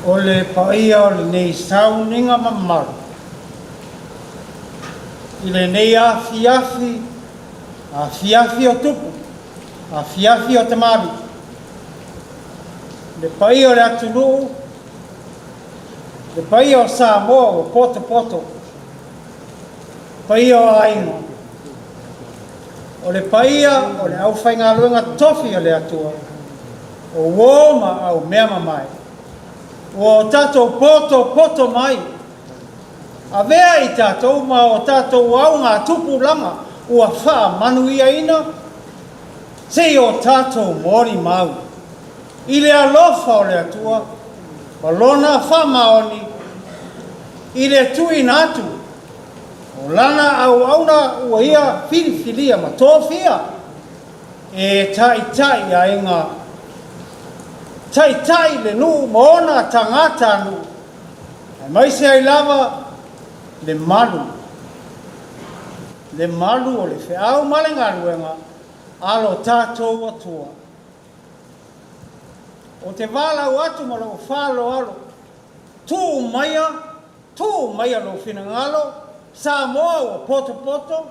O le paia o lenei sauniga mamalu i lenei afiafi, afiafi o tupu, afiafi o tamalii, le paia o le atunuu, le paia o Samoa ua potopoto, paia o aiga, o le paia o le aufaigaluega tofi a le Atua, o uo ma aumeamamae, ua o tatou potopoto mai, avea i tatou ma o tatou augatupulaga ua faamanuiaina, se i o tatou molimau i le alofa o le Atua ma Lona faamaoni i le tuuina atu o Lana auauna ua Ia filifilia ma tofia e taitai aiga, taitai le nuu ma ona tagatanuu, aemaise ai lava le malu, le malu o le feau ma le galuega a lo tatou Atua. Ou te valaau atu ma lou faaaloalo, tuu maia, tuu maia lou finagalo, Samoa ua potopoto,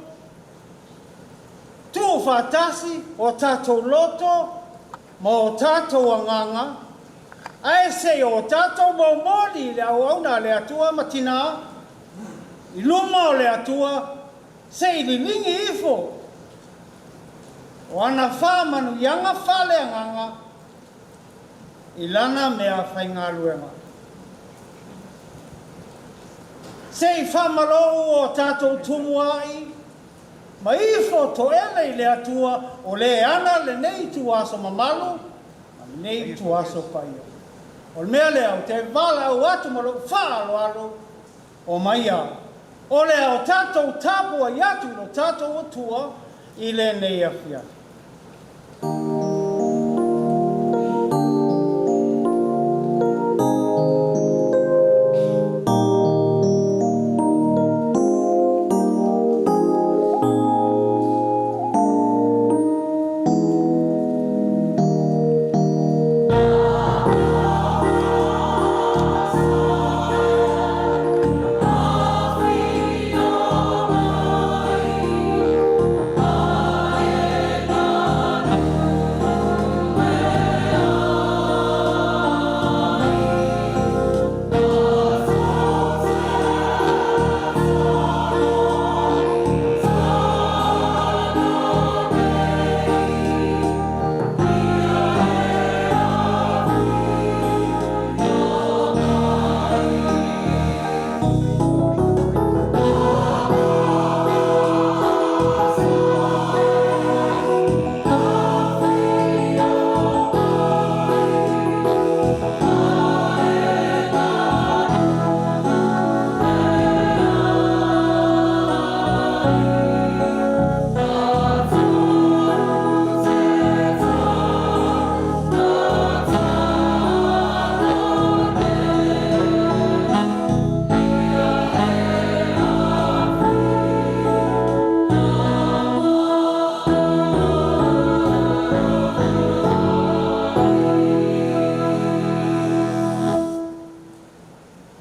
tuu faatasi o tatou loto ma o tatou agaga, ae se i o tatou momoli i le auauna a le Atua ma tinā i luma o le Atua, se i liligi ifo o ana faamanuiaga faaleagaga i lana mea faigaluega. Se i faamalou o tatou tumuai ma ifo toele i le Atua o le ana lenei ituaso mamalu ma lenei ituaso paia. O le mea lea ou te valaau atu ma lou faaaloalo, Omaia, o le a o tatou tapuai atu i lo tatou Atua i lenei afiafi.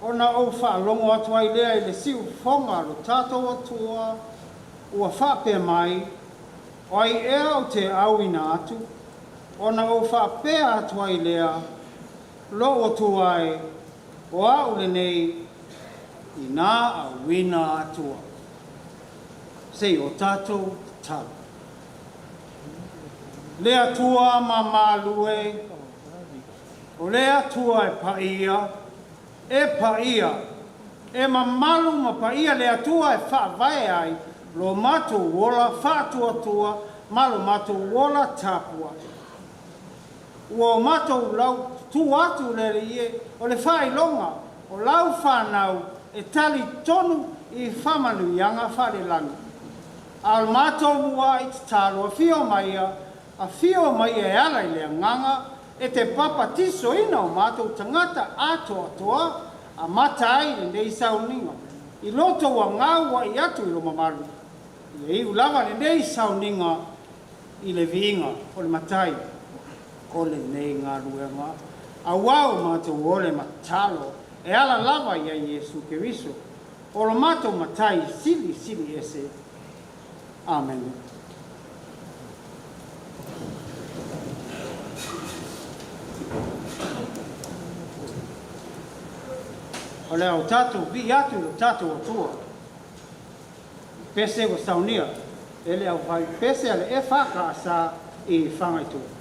Ona ou faalogo atu ai lea i le siufofoga a lo tatou Atua, ua faapea mai, O ai ea ou te auina atu? Ona ou faapea atu ai lea, Lou Atua e, o au lenei, I nā auina Atua. Se i o tatou tatalo. Le Atua mamalu e, o le Atua e paia, e paia, e mamalu ma paia le Atua e faavae ai lo matou ola faatuatua ma lo matou ola tapuai. Ua o matou lau tutu atu le Alii e, o le faailoga o lau fanau e talitonu i faamanuiaga faalelagi. A o le matou mua'i tatalo, afio maia, afio maia e ala i le Agaga e te papatisoina o matou tagata atoatoa amata ai lenei sauniga i lo tou agaua'i atu i lo mamalu. Ia iu lava lenei sauniga i le viiga o le Matai o lenei galuega, auā o matou ole ma tatalo e ala lava ia Iesu Keriso, o lo matou Matai silisili ese. Amene. O le a o tatou vii atu i lo tatou Atua. Pese ua saunia e le aufai pese a le EFKS i Fagaitoi.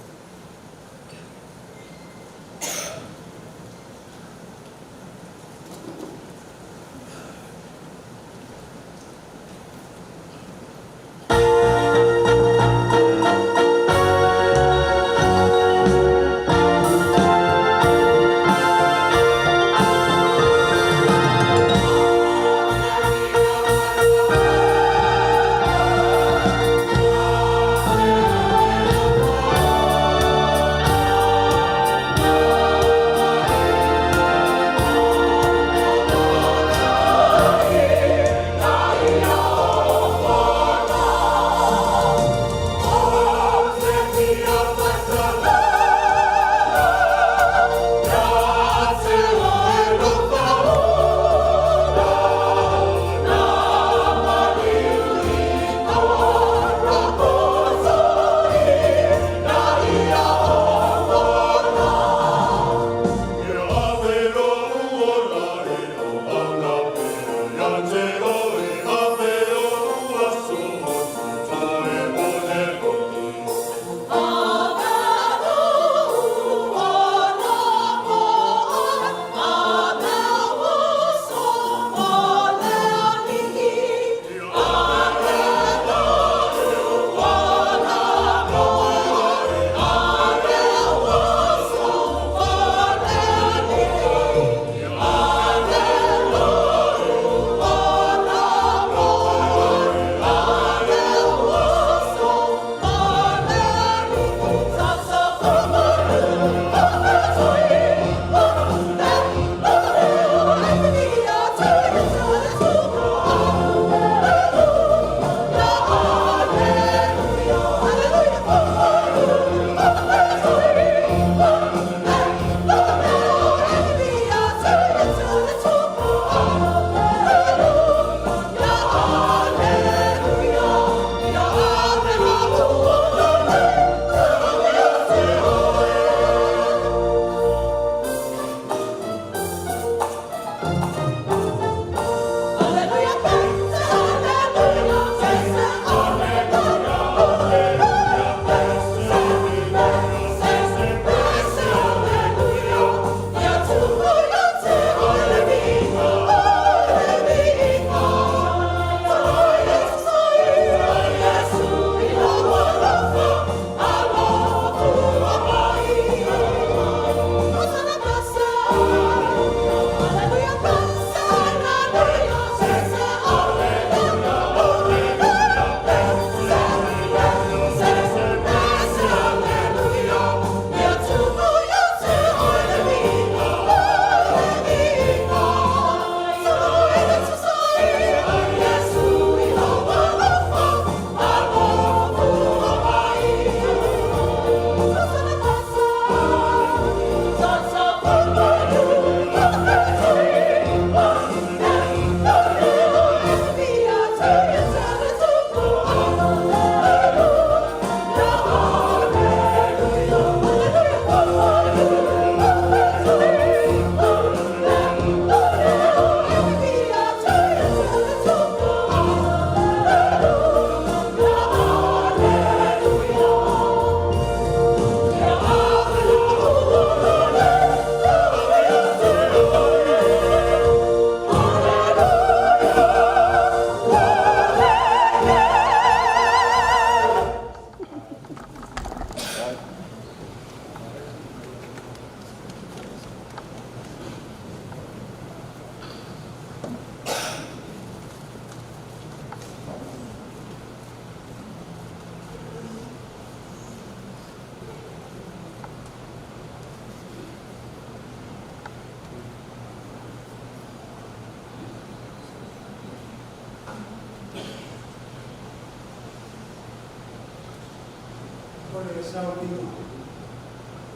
O le sauniga,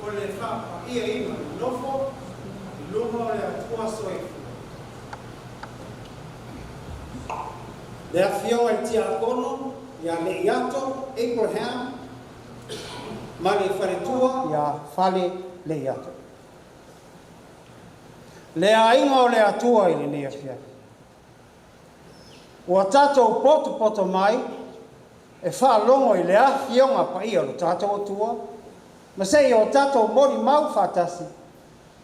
o le faapa'iaina i nofo i luga o le Atua Soifua. Le Afioga i le Tiakono ia Leiato Abraham ma le faletua ia Fale Leiato. Le aiga o le Atua i lenei afiafi. Ua tatou potopoto mai e faalogo i le Afioga Paia o lo tatou Atua, ma se i o tatou molimau faatasi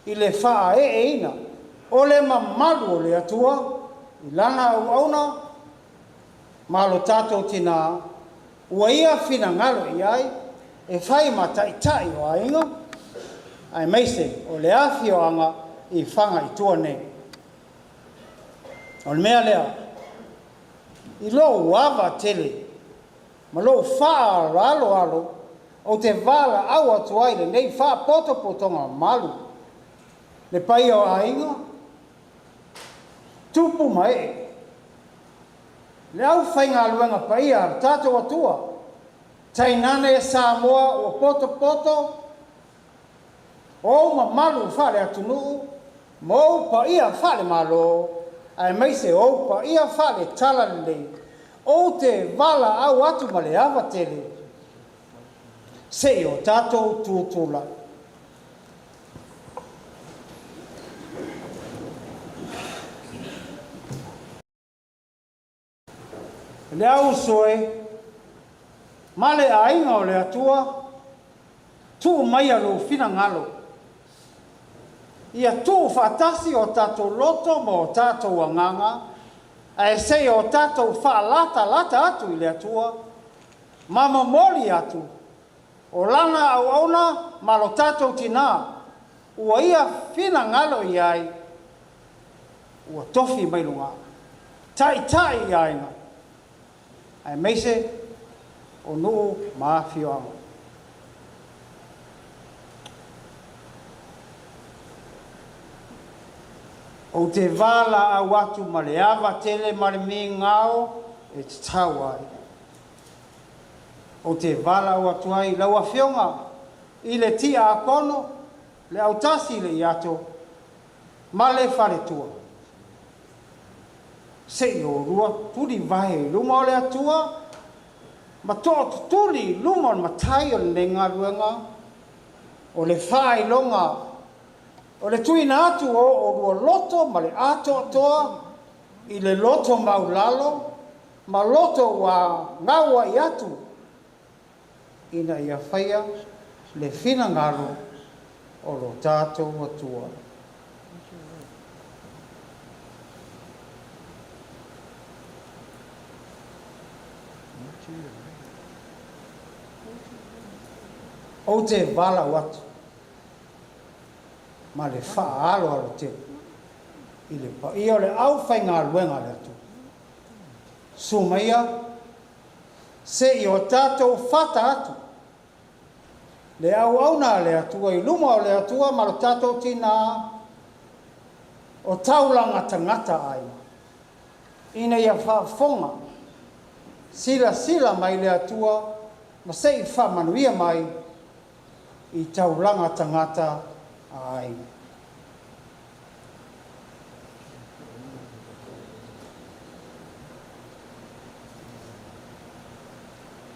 i le faaeeina o le mamalu o le Atua i Lana auauna ma lo tatou tinā ua Ia finagalo i ai e fai ma taitai o aiga, aemaise o le afioaga i Fagaitua nei. O le mea lea, i lou ava tele ma lou faaaloalo ou te valaau atu ai i lenei faapotopotoga mamalu, le paia o aiga, tupu ma ee, le aufaigaluega paia a lo tatou Atua, tainane Samoa ua potopoto, O ou mamalu faale-atunuu ma ou paia faale-Malo, aemaise ou paia faale-Talalelei, ou te valaau atu ma le ava tele, se i o tatou tutulai. Le au uso e, ma le aiga o le Atua, tuu maia lou finagalo, ia tuu faatasi o tatou loto ma o tatou agaga, ae se i o tatou faalatalata atu i le Atua, ma momoli atu o Lana auauna ma lo tatou tinā, ua Ia finagalo i ai, ua tofi mai luga, taitai i aiga, aemaise o nuu ma afioaga. Ou te valaau atu ma le ava tele ma le migao e tatau ai. Ou te valaau atu ai i lau Afioga i le Tiakono, le autasi i le Iato, ma le faletua. Se i oulua tulivae i luma o le Atua ma tootutuli i luma o le Matai o lenei galuega, o le faailoga o le tuuina atu o oulua loto ma le atoatoa i le loto maulalo ma loto ua gauai atu ina ia faia le finagalo o lo tatou Atua. Ou te valaau atu ma le faaaloalo tele i le paia o le aufaigaluega a le Atua. Susu maia se i o tatou fata atu le auauna a le Atua i luma o le Atua ma lo tatou tinā o taulaga tagata aiga, ina ia faafofoga, silasila mai le Atua ma se i faamanuia mai i taulaga tagata aiga.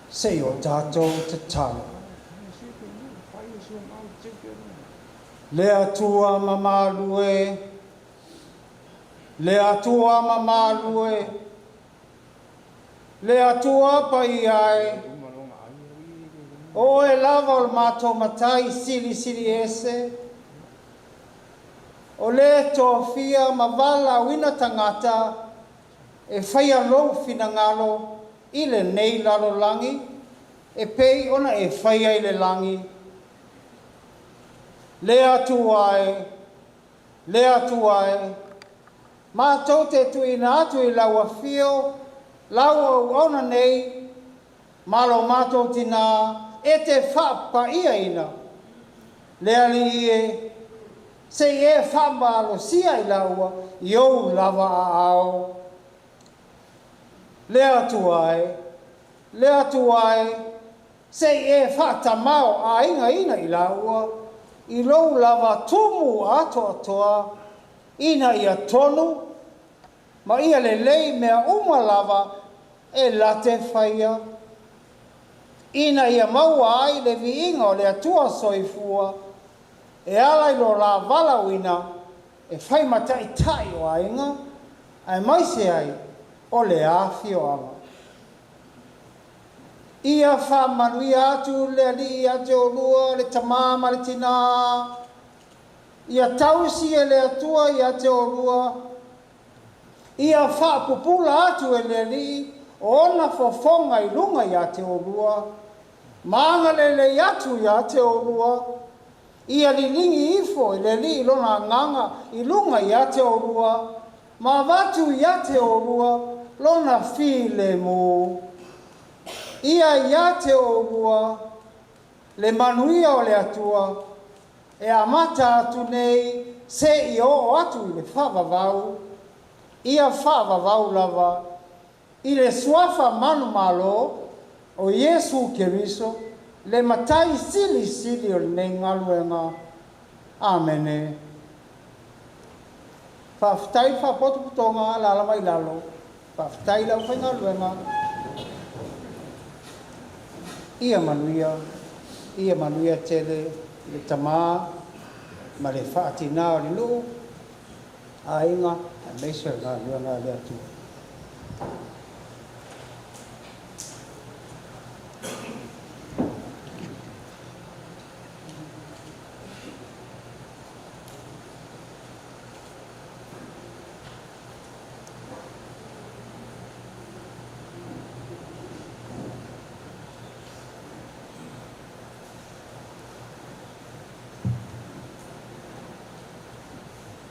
Se i o tatou tatalo. Le Atua mamalu e, le Atua mamalu e, Le Atua paia e, o oe lava o le matou Matai silisili ese, o le tofia ma valaauina tagata e faia lou finagalo i lenei lalolagi e pei ona e faia i le lagi. Le Atua e, le Atua e, Matou te tuuina atu i lau afio lau auauna nei ma lo matou tinā e te faapaiaina le Alii e, se i e faamalosia i laua i ou lava aao. Le Atua e, le Atua e, Se i e faatamao-aigaina i laua i lou lava tumu atoatoa, ina ia tonu ma ia lelei mea uma lava e la te faia, ina ia maua ai le viiga o le Atua soifua e ala i lo la valaauina e fai ma taitai o aiga, aemaise ai o le afioaga. Ia faamanuia atu le Alii ia te oulua, le tama ma le tinā. Ia tausi e le Atua ia te oulua. Ia faapupula atu e le Alii ona fofoga i luga ia te oulua, ma agalelei atu ia te oulua. Ia liligi ifo e le Alii lona agaga i luga ia te oulua, ma avatu ia te oulua lona filemu. Ia ia te oulua le manuia o le Atua e amata atu nei seia oo atu i le faavavau, ia faavavau lava i le suafa manumalo o Iesu Keriso, le Matai Silisili o lenei galuega. Amene. Faafetai le faapotopotoga, alaala mai lalo. Faafetai i le aufaigaluega. Ia manuia, ia manuia tele le tama ma le faatinā o le nuu, aiga, aemaise o le galuega a le Atua.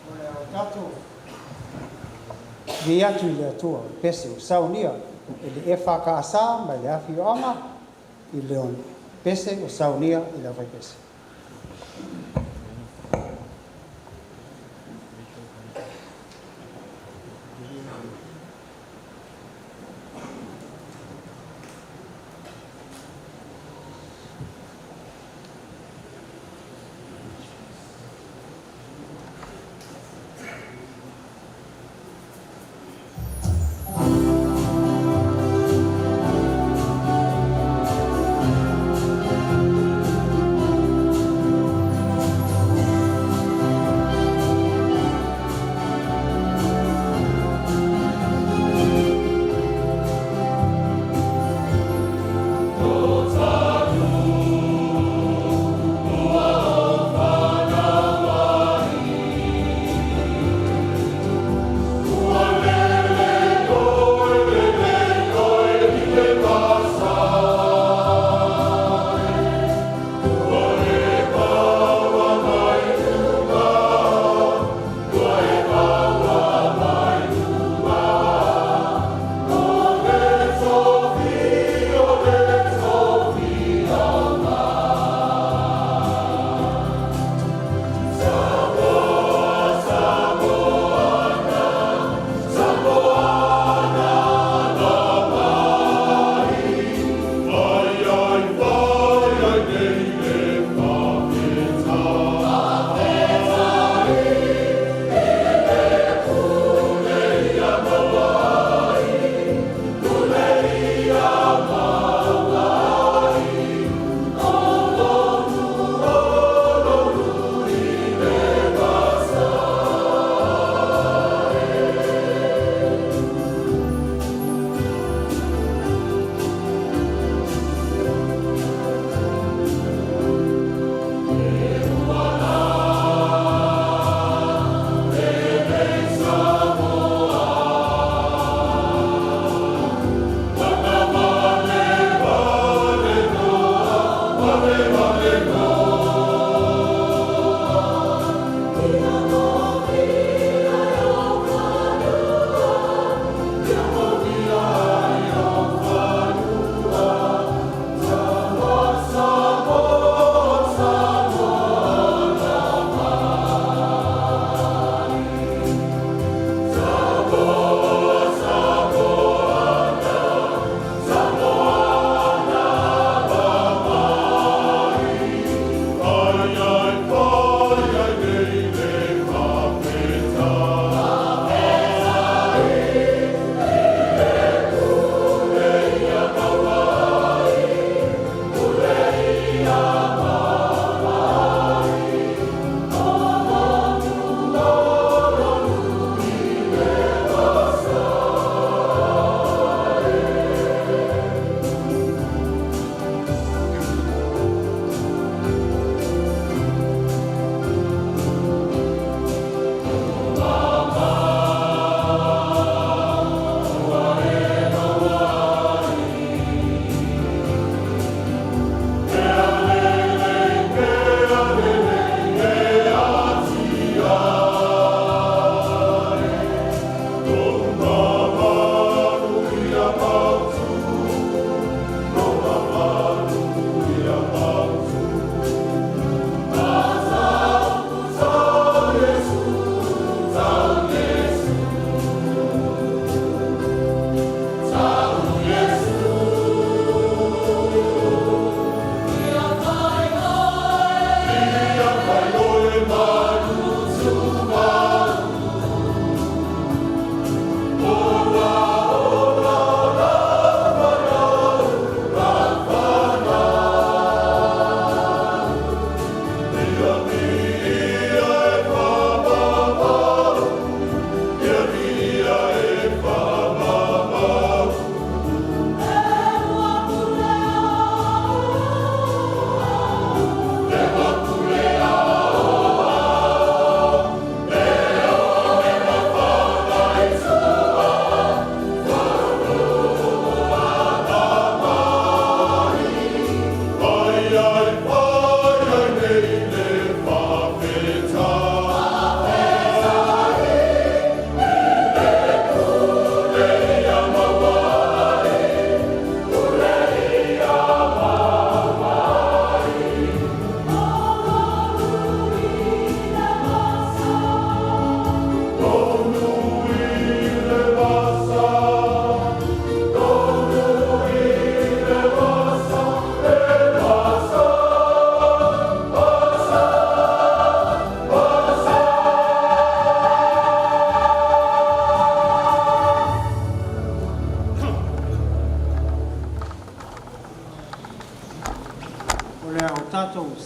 O le a tatou vii atu i le Atua i pese ua saunia e le EFKS ma le afioaga i Leone, pese ua saunia e le aufaipese.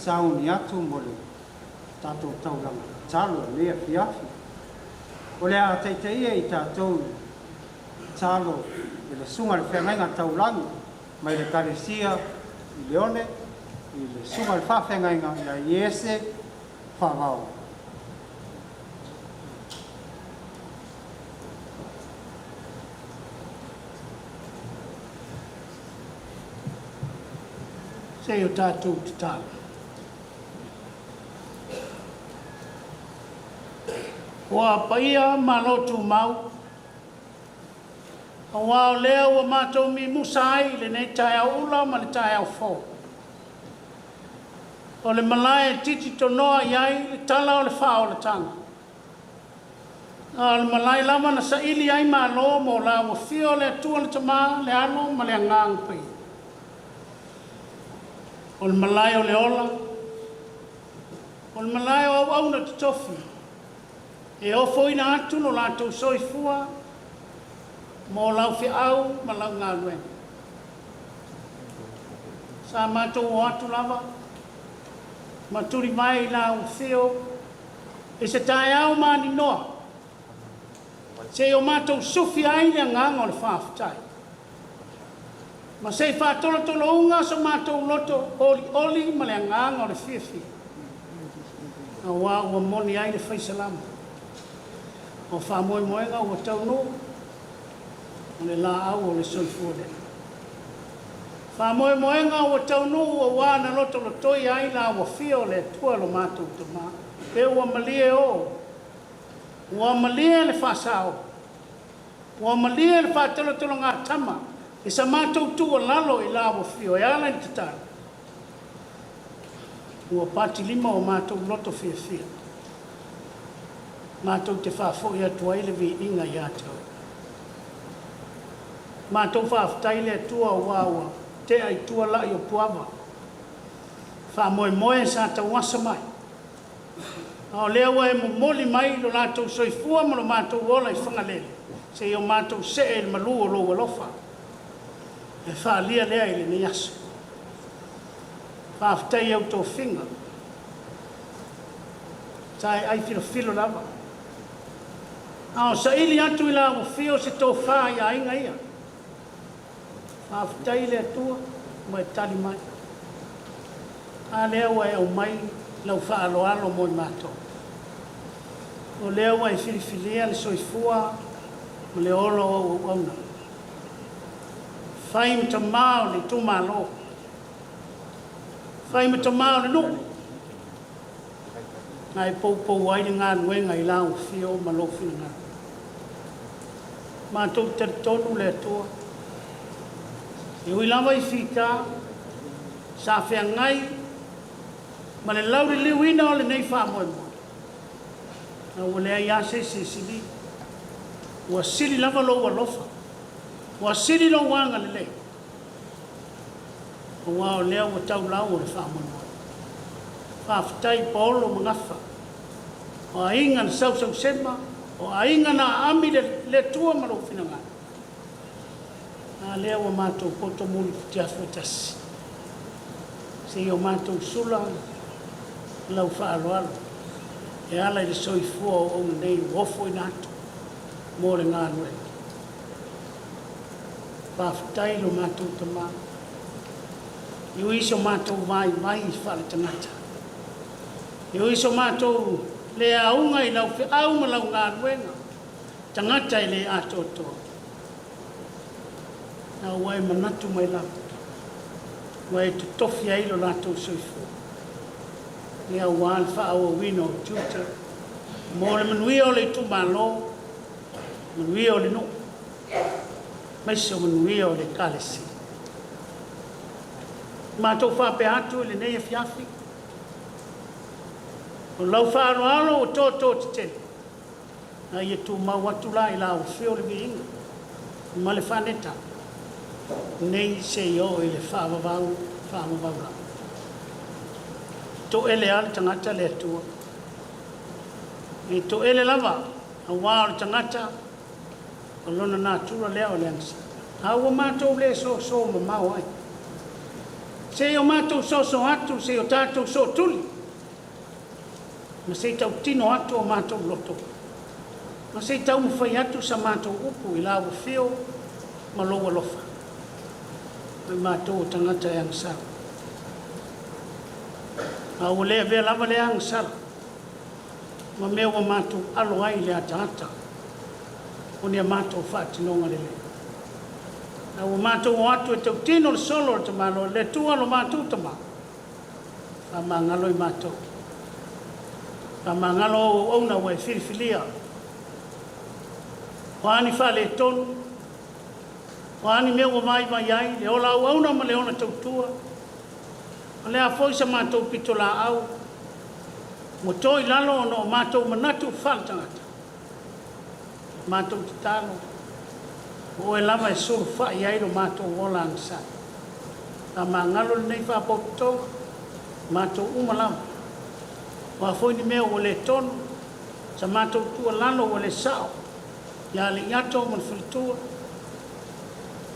sauni atu mo le tatou taulaga tatalo i lenei afiafi. O le a taitaia i tatou i tatalo e le Susuga i le Feagaiga Taulagi mai le Ekalesia i Leone i le Susuga i le Faafeagaiga ia Iese Faavao. Se i o tatou tatalo. Ua paia Malo tumau, aua o lea ua matou mimusa ai i lenei taeao ula ma le taeao fou. O le malae e titi tonoa i ai le tala o le faaolataga, a o le malae lava na saili ai Malo mo la ua fia o le Atua le Tama, le Alo ma le Agaga Paia. O le malae o le ola, o le malae o auauna totofi e ofoina atu lo latou soifua mo lau feau ma lau galuega. Sa matou o atu lava ma tulivae i lau afio i se taeao maninoa se i o matou sufi ai le agaga o le faafetai ma se i faatolotolouna so matou loto olioli ma le agaga o le fiafia, aua ua moni ai le fai salamo, o faamoemoega ua taunuu, o le laau o le soifua lea. Faamoemoega ua taunuu aua na lotolotoi ai la ua fia o le Atua lo matou Tama, pe ua malie o, ua malie le faasao, Ua malie le faatolotologatama i sa matou tuualalo i la ua fio e ala i le tatalo, ua patilima o matou loto fiafia, matou te faafoi atu ai le viiga ia te Oe. Matou faafetai le Atua aua ua tea i tua la'i o Puava, faamoemoe sa tauasa mai. A o lea ua e momoli mai lo latou soifua ma lo matou ola i Fagalele, seia o matou see i le malu o lou alofa e faaalia lea i lenei aso. Faafetai i au tofiga. Sa e ai filofilo lava, a o saili atu i la ua se tofa i aiga ia. Faafetai i le Atua ua e tali mai. A lea ua e aumai lau faaaloalo mo i matou. O lea ua e filifilia le soifua ma le ola o au auauna. Fai ma tama o le itumalo. Fai ma tama o le nuu. Na e poupou ai le galuega i lau afio ma lou finagalo. Matou te talitonu le Atua, e ui lava i fita sa feagai ma le lauliliuina o lenei faamoemoe, a ua leai lava se isi e sili. Ua sili lava lou alofa, ua sili lou agalelei. Aua o lea ua tau lau o le faamoemoe. Faafetai Paolo ma Gafa, o aiga na sausausema, o aiga na aami le Atua ma lou finagalo. A lea ua matou poto muli futiafu e tasi, seia o matou sula lau faaaloalo e ala i le soifua o auauna nei ua ofoina atu mo le galuega. Faafetai lo matou Tama, e ui i so matou vaivai faaletagata, e ui i so matou le auga i lau feau ma lau galuega, tagata e le atoatoa, a ua e manatu mai lava, ua e totofi ai lo latou soifua, ia aua le faaauauina o tiute mo le manuia o le itumalo, manuia o le nuu. aemaise o manuia o le Ekalesia. Matou faapea atu i lenei afiafi, o lau faaaloalo ua toto tetele, a ia tumau atu la i la afio le viiga ma le faaneta nei seia oo i le faavavau faavavau lava. Toele lava le tagata le Atua. E toele lava aua o le tagata O lona natura lea o le agasala. A ua matou le soso mamao ai. Se i o matou soso atu, se i o tatou sootuli, ma se i tautino atu o matou loto, ma se i taumafai atu sa matou upu i lau afio ma lou alofa, o i matou o tagata e agasala. A ua le avea lava lea agasala ma mea ua matou alo ai i le ataata o ni a matou faatinoga lelei. A ua matou o atu e tautino le solo a le tamaloa i le Atua lo matou Tama, faamagalo i matou. Faamagalo au auauna ua e filifilia. O a ni faaletonu, o a ni mea ua vaivai ai le ola auauna ma le ola tautua, o le a foi sa matou pitolaau ua to i lalo ona o matou manatu faaletagata, matou tatalo, o oe lava e sulufai i ai lo matou ola agasala. Faamagalo lenei faapotopotoga, matou uma lava. O a foi ni mea ua le tonu, sa matou tuualalo ua le sao ia Leiato ma le faletua,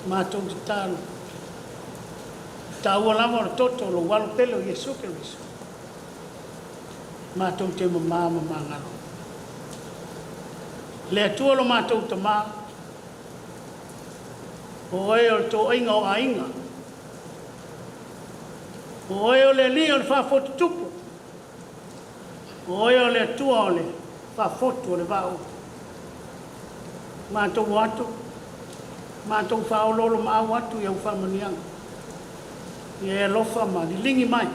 matou tatalo, e taua lava o le toto o lou Alo pele o Iesu Keriso, matou te mama ma magalo. Le Atua lo matou Tama, o Oe o le toaiga o aiga, o Oe o le Alii o le faafotutupu, o Oe o le Atua o le faafotu o le vaaulu. Matou o atu, matou faaoloolomaau atu i au faamanuiaga, ia e alofa ma liligi mai,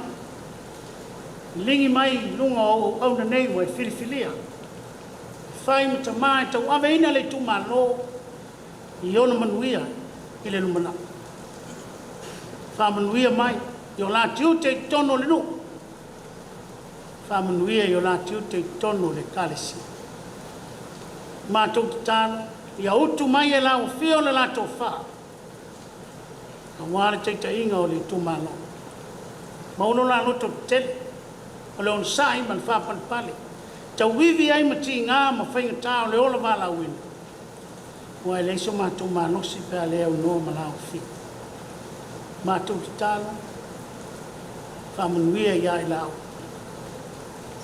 liligi mai i luga o au auauna nei ua e filifilia, e fai ma tama e tauaveina le itumalo i ona manuia i le lumanai. Faamanuia mai i o la tiute i totonu o le nuu, faamanuia i o la tiute i totonu o le Ekalesia. Matou tatalo, ia utu mai e lau afio le la tofa, aua le taitaiga o le itumalo. Maua lo la loto tetele, o le onosai ma le faapalepale, tauivi ai ma tiga ma faigata o le ola valaauina, aua e leai so matou malosi pe a le aunoa ma la afio. Matou tatalo, faamanuia ia i laau.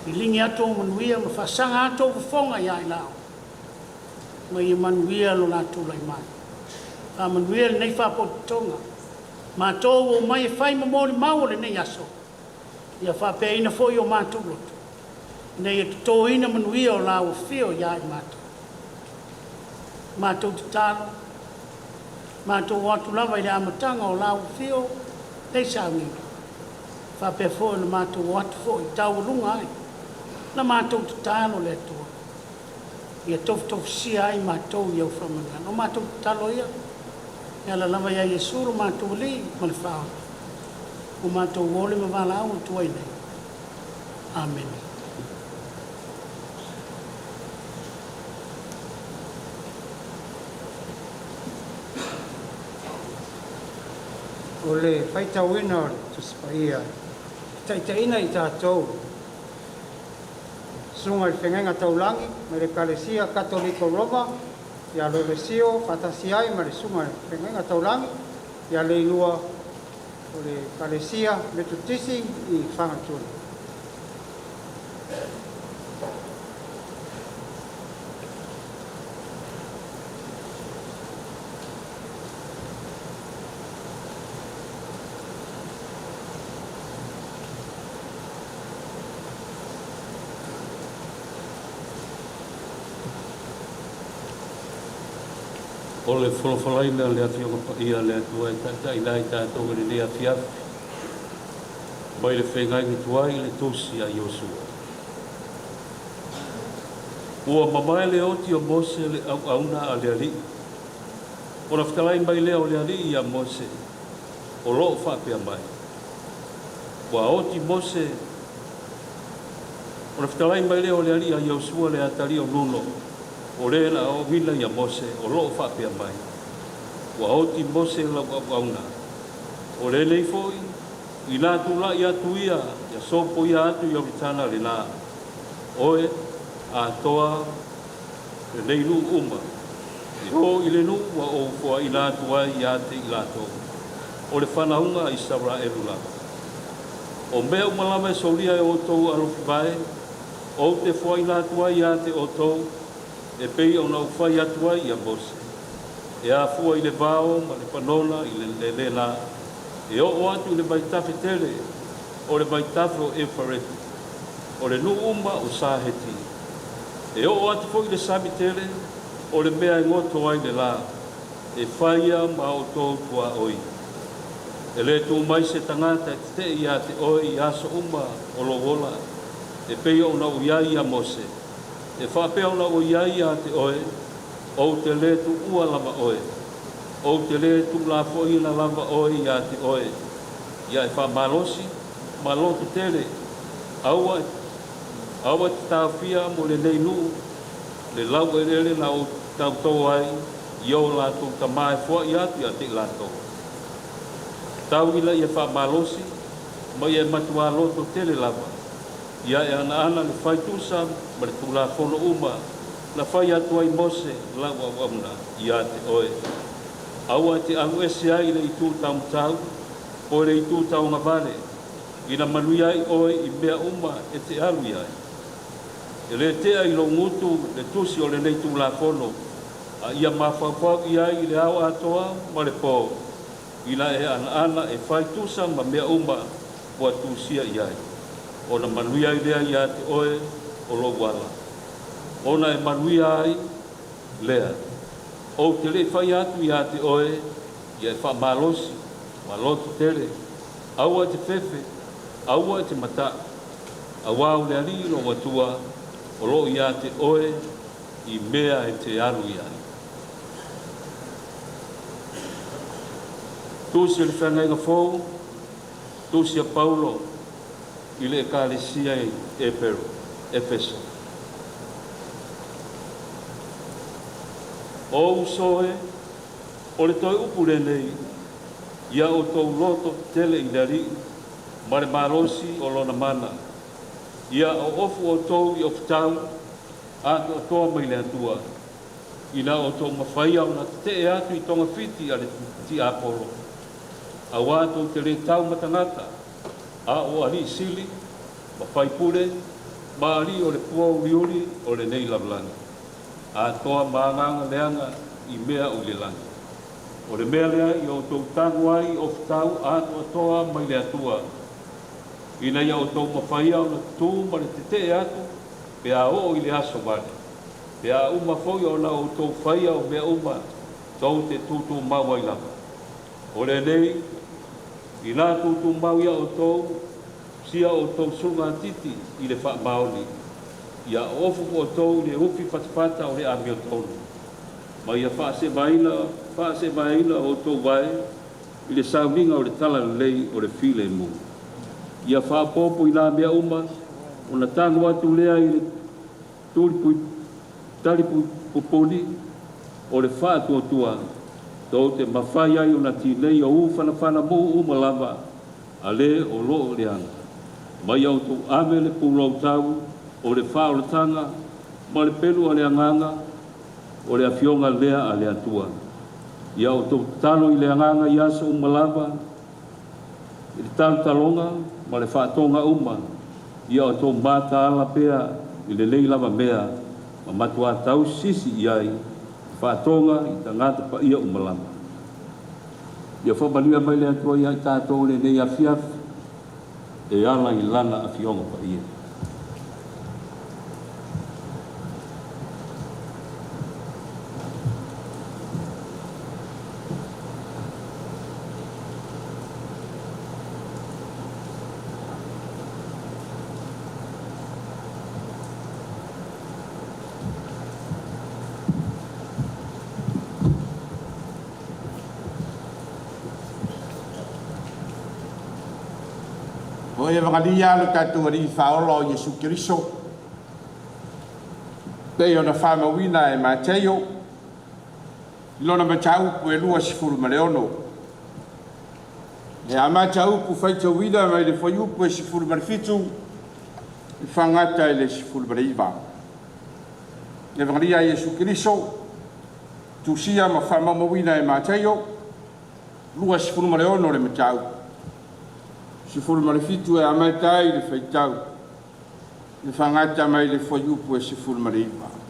Liligi atu ou manuia ma faasaga atu ou fofoga ia i laau, ma ia manuia lo la tulai mai. Faamanuia lenei faapotopotoga, matou ua omai e fai ma molimau o lenei aso, ia faapeaina foi o matou loto, ina ia totoina manuia o lau afio ia i matou. Matou tatalo, matou o atu lava i le amataga o lau afio nei sauniga, faapea foi ona matou o atu foi taualuga ai la matou tatalo le Atua, ia tofutofusia ai matou i au faamanuiaga. O matou tatalo ia, e ala lava ia Iesu lo matou Alii ma le Faaola, ua matou ole ma valaau atu ai nei. Amene. O le faitauina o le Tusi Paia e taitaiina i tatou Susuga i le Feagaiga Taulagi mai le Ekalesia Katoliko Roma ia Lolesio faatasi ai ma le Susuga i le Feagaiga Taulagi ia Leilua o le Ekalesia Metotisi i Fagatule. O le folafolaina o le Afioga Paia a le Atua e taitaiina ai tatou i lenei afiafi, mai le feagaiga tuai i le Tusi a Iosua. Ua mamae le oti o Mose le auauna a le Alii. Ona fetalai mai lea o le Alii iā Mose, o lo o faapea mai, Ua oti Mose. Ona fetalai mai lea o le Alii a Iosua le atalii o Nuno, o le na aoaoina iā Mose, o lo o faapea mai, Ua oti Mose lau auauna, o lenei foi, inā tulai atu ia, ia sopoia atu i Ioritana lenā, oe atoa lenei nuu uma, e o i le nuu ua ou foaina atu ai ia te i latou. o le fanauga a Isaraelu lava. O mea uma lava e solia e outou alofivae, ou te foaina atu ai ia te outou, e pei ona ou fai atu ai ia Mose, e afua i le vao ma le panona i le lena, e oo atu i le vaitafe tele o le vaitafe o Eufarete, o le nuu uma o Saheti, e oo atu foi i le sami tele o le mea e goto ai le la, e faia ma outou tuaoi. E le tuu mai se tagata e tetee ia te oe i aso uma o lou ola, e pei ona ou i ai ia Mose, e faapea ona ou i ai ia te oe, ou te le tuua lava oe, ou te le tuulafoaiina lava oe ia te oe, ia e faamalosi ma loto tele, aua aua e te taofia mo lenei nuu le laueleele na ou tautō ai i o latou tamā e foai atu ia te i latou. Tau ina ia faamalosi ma ia e matuā loto tele lava, ia e anaana le fai tusa ma le Tulafono uma na fai atu ai Mose lau auauna ia te oe. Aua e te alu ese ai i le itu taumatau po i le itu tauagavale, ina manuia ai oe i mea uma e te alu i ai. E le tea i lou gutu le tusi o lenei Tulafono, a ia mafaufau i ai i le ao atoa ma le po, ina e anaana e fai tusa ma mea uma ua tusia i ai, ona manuia ai lea ia te oe o lou ala. Ona e manuia ai lea, ou te le i fai atu ia te oe, ia e faamalosi ma loto tele, aua e te fefe, aua e te mataʻu, auā o le Alii lou Atua o loo ia te oe i mea e te alu i ai. Tusi o le Feagaiga Fou, Tusi a Paulo i le Ekalesia i Epero, Efeso. O uso e, o le toe upu lenei, ia outou loto tetele i le Alii ma le malosi o lona mana. Ia oofu outou i ofutau atoatoa mai le Atua, ina outou mafaia ona tetee atu i togafiti a le tiapolo, auā tou te lē tau ma tagata, a o alii sili ma faipule ma alii o le puauliuli o lenei lalolagi, atoa ma agaga leaga i mea o i le lagi. O le mea lea ia outou tago ai i ofutau atoatoa mai le Atua, ina ia outou mafaia ona tutū ma le tetee atu pe a oo i le aso vale, pe a uma foi ona outou faia o mea uma tou te tūtūmau ai lava. O lenei, inā tūtūmau ia outou, sia outou sugatiti i le faamaoni, ia oofu outou i le ufi fatafata o le amiotonu, ma ia faasevaina faasevaeina outou vae i le sauniga o le talalelei o le filemu. Ia faaopoopo i nā mea uma, ona tago atu lea i le tulipui talipupuni o le faatuatua, tou te mafai ai ona tinei o ufanafana mū uma lava a lē o loo leaga. Ma ia outou ave le pulou tau o le faaolataga ma le pelu a le agaga o le afioga lea a le Atua. Ia outou tatalo i le agaga i aso uma lava, i le talotaloga ma le faatoga uma, ia outou mataala pea i lenei lava mea, ma matuā tausisi i ai faatoga i tagata paia uma lava. Ia faamanuia mai le Atua ia i tatou lenei afiafi e ala i lana afioga paia. O Evagalia lo tatou Alii Faaola o Iesu Keriso, pei ona faamauina e Mateio i lona mataupu e 26. E amata upu faitauina mai le fuaiupu e 17 e faagata i le 19. Evagalia a Iesu Keriso, tusia ma faamaumauina e Mateio. 26 le mataupu, 17 e amata ai le faitau, e faagata mai le fuaiupu e 19.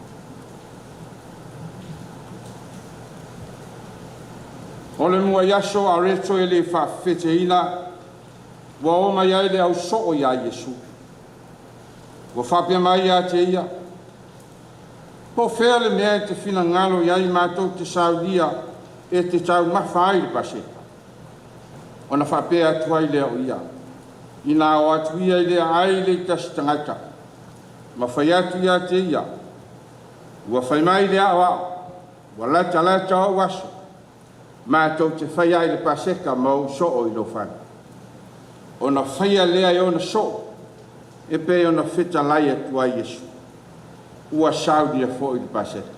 O le muai aso areto e le faafefeteina ua oo mai ai le au soo iā Iesu. Ua faapea mai ia te ia, po o fea le mea e te finagalo i ai matou te saunia e te taumafa ai le Paseka. Ona faapea atu ai lea o ia, ina o atu ia i le aai le tasi tagata, ma fai atu ia te ia, ua fai mai le aoao, ua latalata ou aso, matou te faia ai le Paseka ma ou soo i lou fale. Ona faia lea e ona soo, e pei ona fetalai atu ai Iesu. Ua saunia foi le Paseka.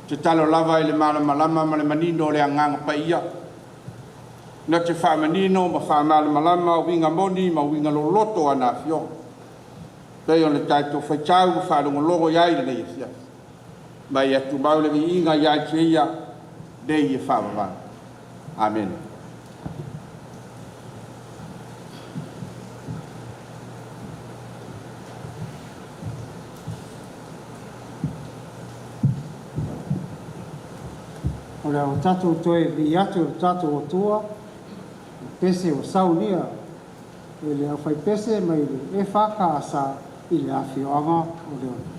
Tatalo lava i le malamalama ma le manino o le agaga paia, na te faamanino ma faamalamalama uiga moni ma uiga loloto o ana afioga, pei ona tatou faitau ma faalogologo i ai i lenei afiafi. Ma ia tumau le viiga ia te Ia, nei e faavavau. Amene. O le a o tatou toe vivii atu i lo tatou Atua i pese ua saunia e le aufaipese mai le EFKS i le afioaga o Leone.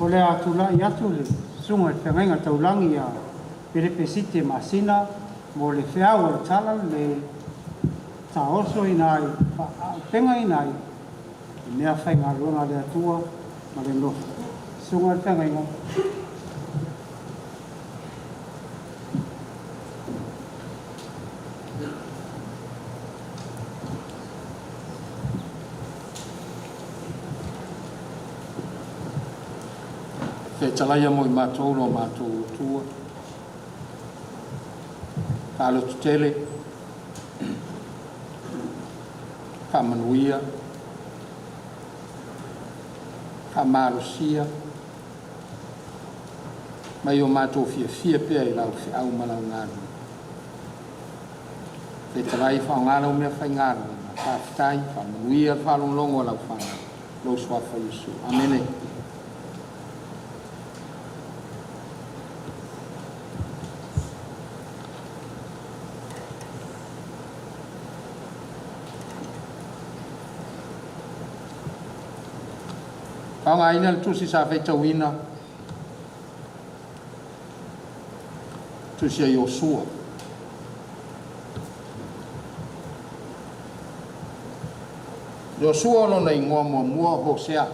O le a tulai atu le Susuga i le Feagaiga Taulagi ia Pelepe Site Masina mo le feau o le Tala Lelei taosoina ai, faaaupegaina ai i mea faigaluega a le Atua ma le nofo. Susuga i le Feagaiga. Fetalai mo i matou lo matou Atua, faalototele, faamanuia, faamalosia, mai o matou fiafia pea i lau feau ma lau galuega. Fetalai, faaaoga lau mea faigaluega, faafetai, faamanuia le faalogologo a lau fanau, lou suafa Iesu. Amene. Faaaogaina le tusi sa faitauina, tusi a Iosua. Iosua o lona igoa muamua o Hosea.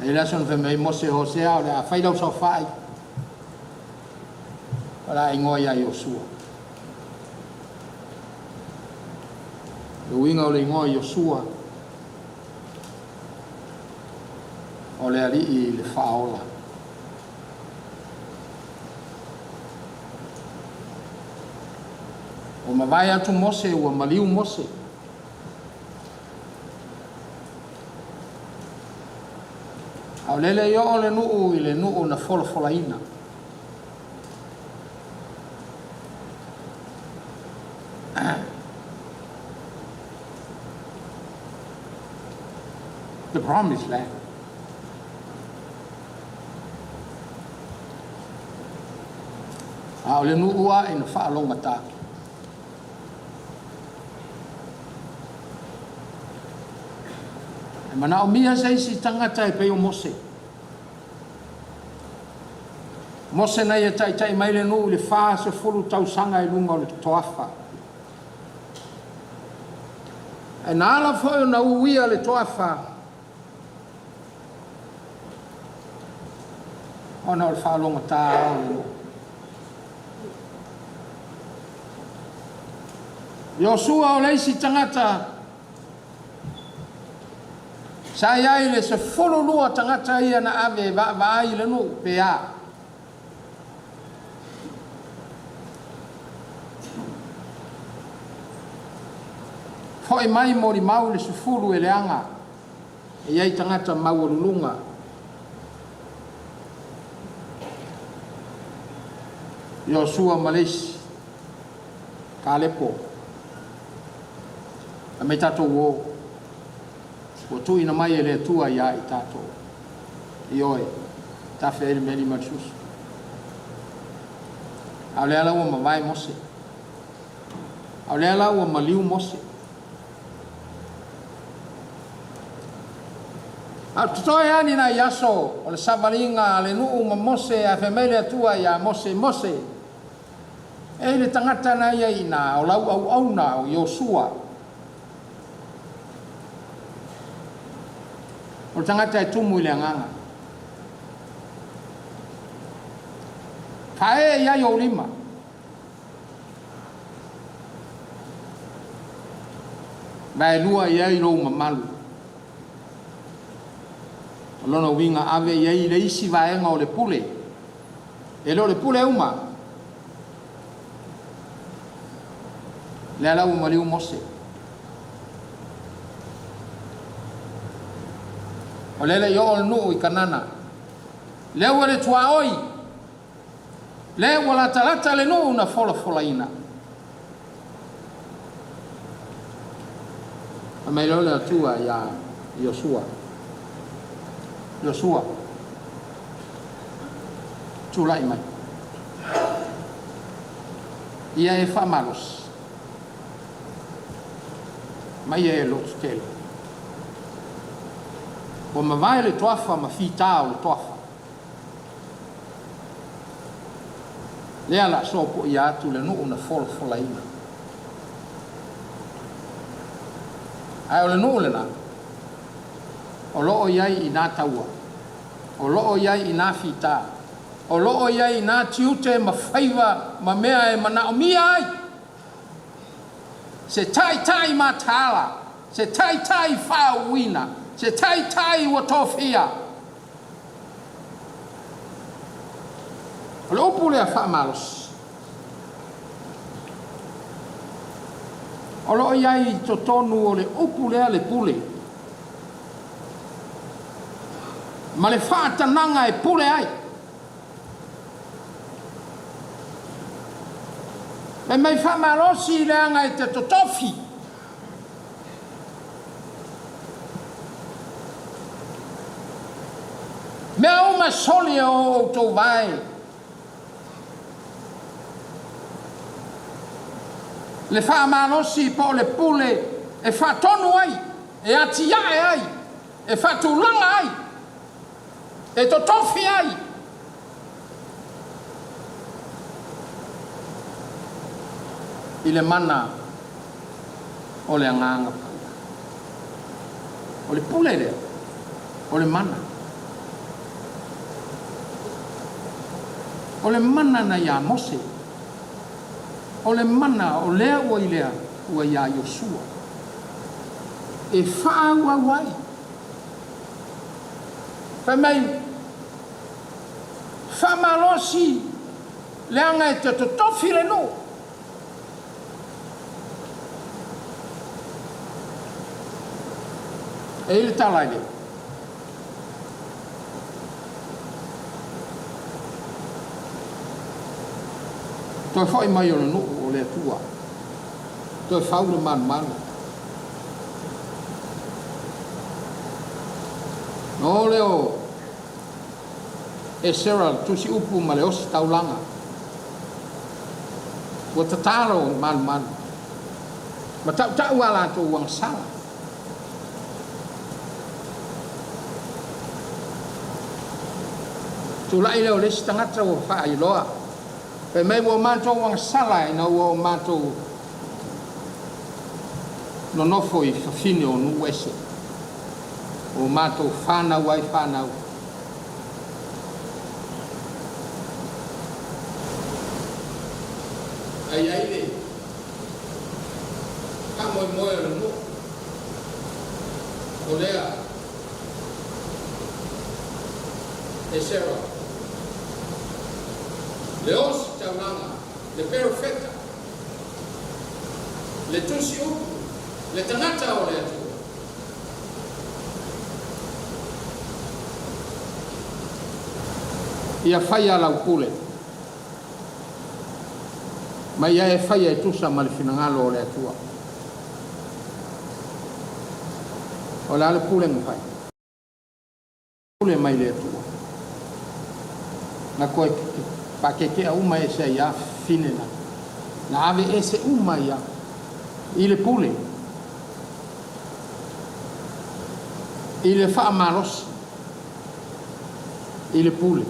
E i le aso na fai mai ai Mose, Hosea, o le a fai lau saofai, o le a igoa ia Iosua. Le uiga o le igoa Iosua, o le alii le faaola. Ua mavae atu Mose, ua maliu Mose. A o lele i oo le nuu i le nuu na folafolaina. The promised land. A o le nuu ae na faalogata. E manaomia se isi tagata e pei o Mose. Mose na ia taitai mai le nuu i le 40 tausaga i luga o le toafa. Ae na ala foi ona uia le toafa ona o le faalogata o le nuu. Iosua o le isi tagata sa i ai le 12 tagata ia na ave e vaavaai i le nuu pe a. Foi mai molimau le 10 e leaga e i ai tagata maualuluga. Iosua ma le isi Kalepo, fai mai tatou o, ua tuuina mai e le Atua ia i tatou. Ioe, tafe ai le meli ma le susu. A o lea la ua mavae Mose. A o lea la ua maliu Mose. A o totoe lava ni nai aso o le savaliga a le nuu ma Mose, ae fai mai le Atua ia Mose, Mose, e i le tagata na ia i ina, o lau auauna o Iosua. O le tagata e tumu i le agaga. Faaee i ai ou lima. Vaelua i ai lou mamalu. O lona uiga ave i ai le isi vaega o le pule. E le o le pule uma. Lea la ua maliu Mose. O lea le i oo le nuu i Kanana. Lea ua le tuaoi. Lea ua latalata le nuu na folafolaina. Fai mai loa le Atua iā Iosua, Iosua, tulai mai. Ia e faamalosi. Ma ia e lototele. Ua mavae le toafa ma fitā o le toafa. Lea la sopoia atu le nuu na folafolaina. Ae o le nuu lena, o lo o i ai i nā taua, o lo o i ai i nā fitā, o lo o i ai i nā tiute ma faiva ma mea e manaomia ai se taitai mataala, se taitai faauuina, se taitai ua tofia. O le upu lea faamalosi, o lo o i ai i totonu o le upu lea le pule, ma le faatanaga e pule ai. Fai mai faamalosi leaga e te totofi. Mea uma soli e o outou vae. Le faamalosi po o le pule e faatonu ai, e atiae ai, e faatulaga ai, e totofi ai. I le mana o le Agaga Paia. O le pule lea, o le mana. O le mana na iā Mose. O le mana o lea ua i lea ua iā Iosua. E faaauau ai. Fai mai, faamalosi leaga e te totofi le nuu. E i ai le tala i le toe foi mai o le nuu o le Atua, toe fau le malumalu. Na o lea o Esera le tusi upu ma le ositaulaga. Ua tatalo i malumalu ma tautau a latou agasala. Tulai lea o le isi tagata ua faailoa, fai mai ua o matou agasala ina ua o matou nonofo i fafine o nuu ese, ua matou fanau ai fanau. Ae i ai le faamoemoe o le nuu, o lea Esera, le ositaulaga, le perofeta, le tusi upu, le tagata o le Atua. Ia faia lau pule, ma ia e faia e tusa ma le finagalo o le Atua. O le a le pule na fai? Pule mai le Atua. Na koe pakeke'a uma ese ai a fine na. Na ave ese uma ia i le pule, i le faamalosi, i le pule.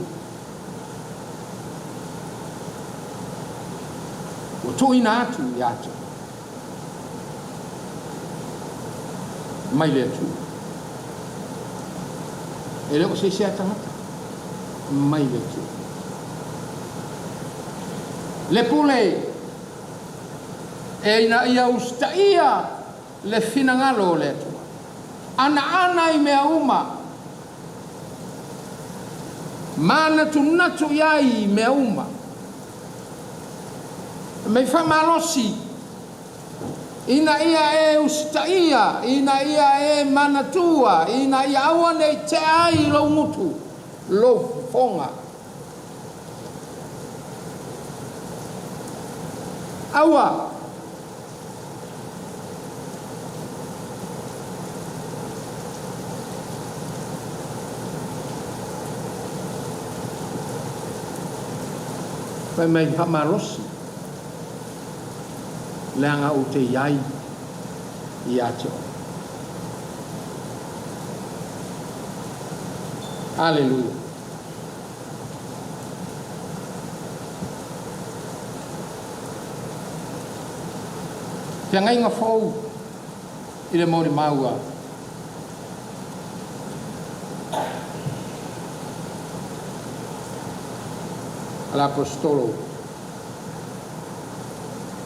Ua tuuina atu ia te mai le Atua. E le o se isi a tagata, mai le Atua. Le pule e ina ia usitaia le finagalo o le Atua. Anaana i mea uma, manatunatu i ai i mea uma. Mei faamalosi ina ia e usitaia, ina ia e manatua, ina ia aua ne i tea ai i lou gutu, lou fofoga. Aua! Fai mai faamalosi, leaga ou te i ai ia te oe. Aleluia. Feagaiga fou i le molimau a le Aposetolo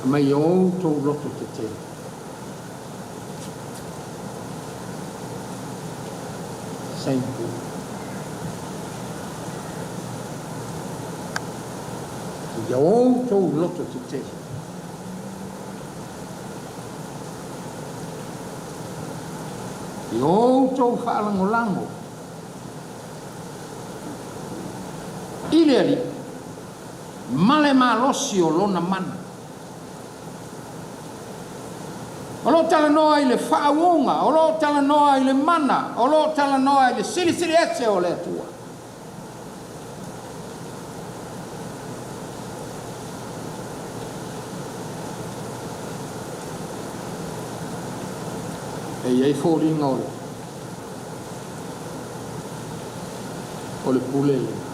aumai i outou loto tetele. Saint Paul. Ia outou loto tetele. I outou faalagolago i le Alii ma le malosi o Lona mana. O lo o talanoa i le faauuga, o lo o talanoa i le mana, o lo o talanoa i le silisili ese o le Atua. E i ai foliga o le o le pule lena,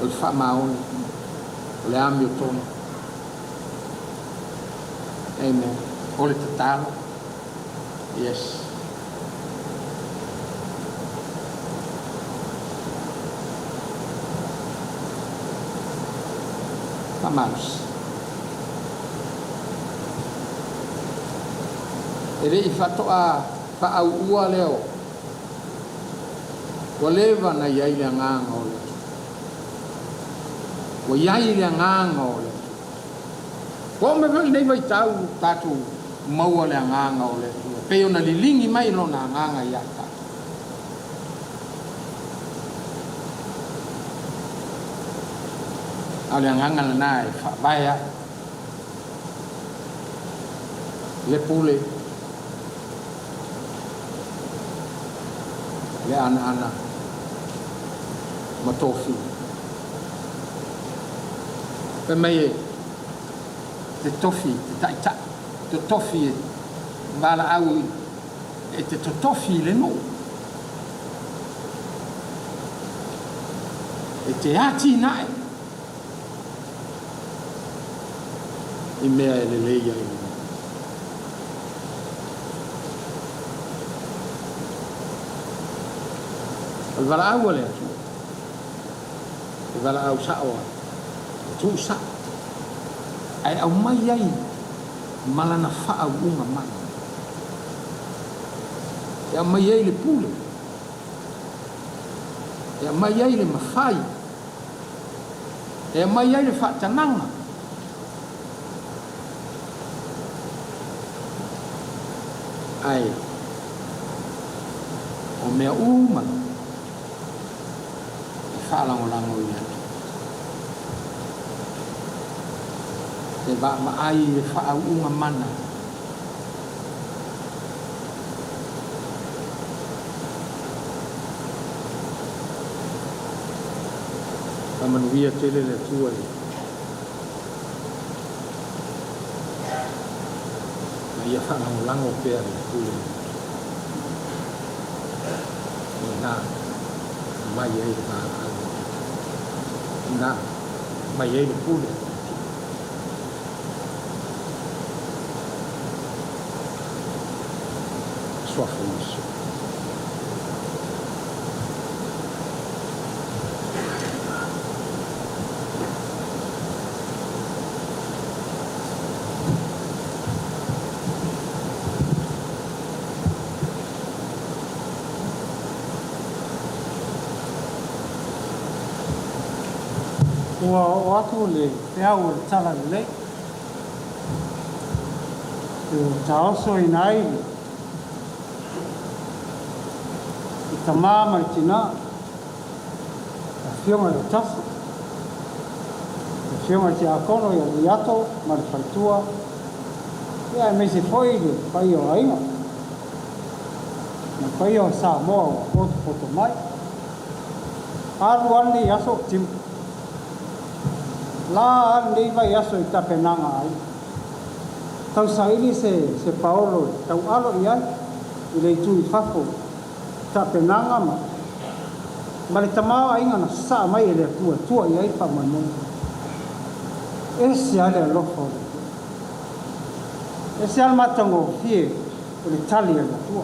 o le faamaoni, o le amiotonu. Amen. O le tatalo. Yes. Faamalosi. E le i faatoa faauua lea o ua leva na i ai le agaga o le Atua. Ua i ai le agaga o le Atua. Ua oo mai foi lenei vaitau ua tatou maua le agaga o le Atua, e pei ona liligi mai Lona agaga ia tatou. A o le agaga lena e faavae ai le pule, le anaana ma tofiga. Fai mai e te tofi te taitai, totofi e valaau e te totofi i le nuu, e te atinae i mea e lelei ai le nuu. O le valaau a le Atua. E valaau sa'o ai, e tuu sa'o, ae aumai ai ma lana faauuga mana. E aumai ai le pule, e aumai ai le mafai, e aumai ai le faatanaga. Ae o mea uma lava. E faalagolago i le Atua. E vaavaai i le faauuga mana. Faamanuia tele le Atua i ma ia faalagolago pea le pule. Ina mai ai le valaau a le Atua. Ina mai ai le pule a le Atua. Suafa o Iesu. Ua oo atu le peau o le Talalelei ua taosoina ai le tama ma le tina, le Afioga i le Tafu, le Afioga i le Tiakono ia Leiato ma le faletua, ia aemaise foi le paia o aiga ma le paia o Samoa ua potopoto mai. Alu lava lenei aso o timu. La lava lenei vaiaso i tapenaga a aiga. Tausaili se se paolo e taualo i ai i le itu i fafo tapenaga ma ma le tamaoaiga na sasaa mai e le Atua e tua i ai le faamoemoe. Ese lava le alofa o le Atua. Ese lava le matagofie o le tali a le Atua.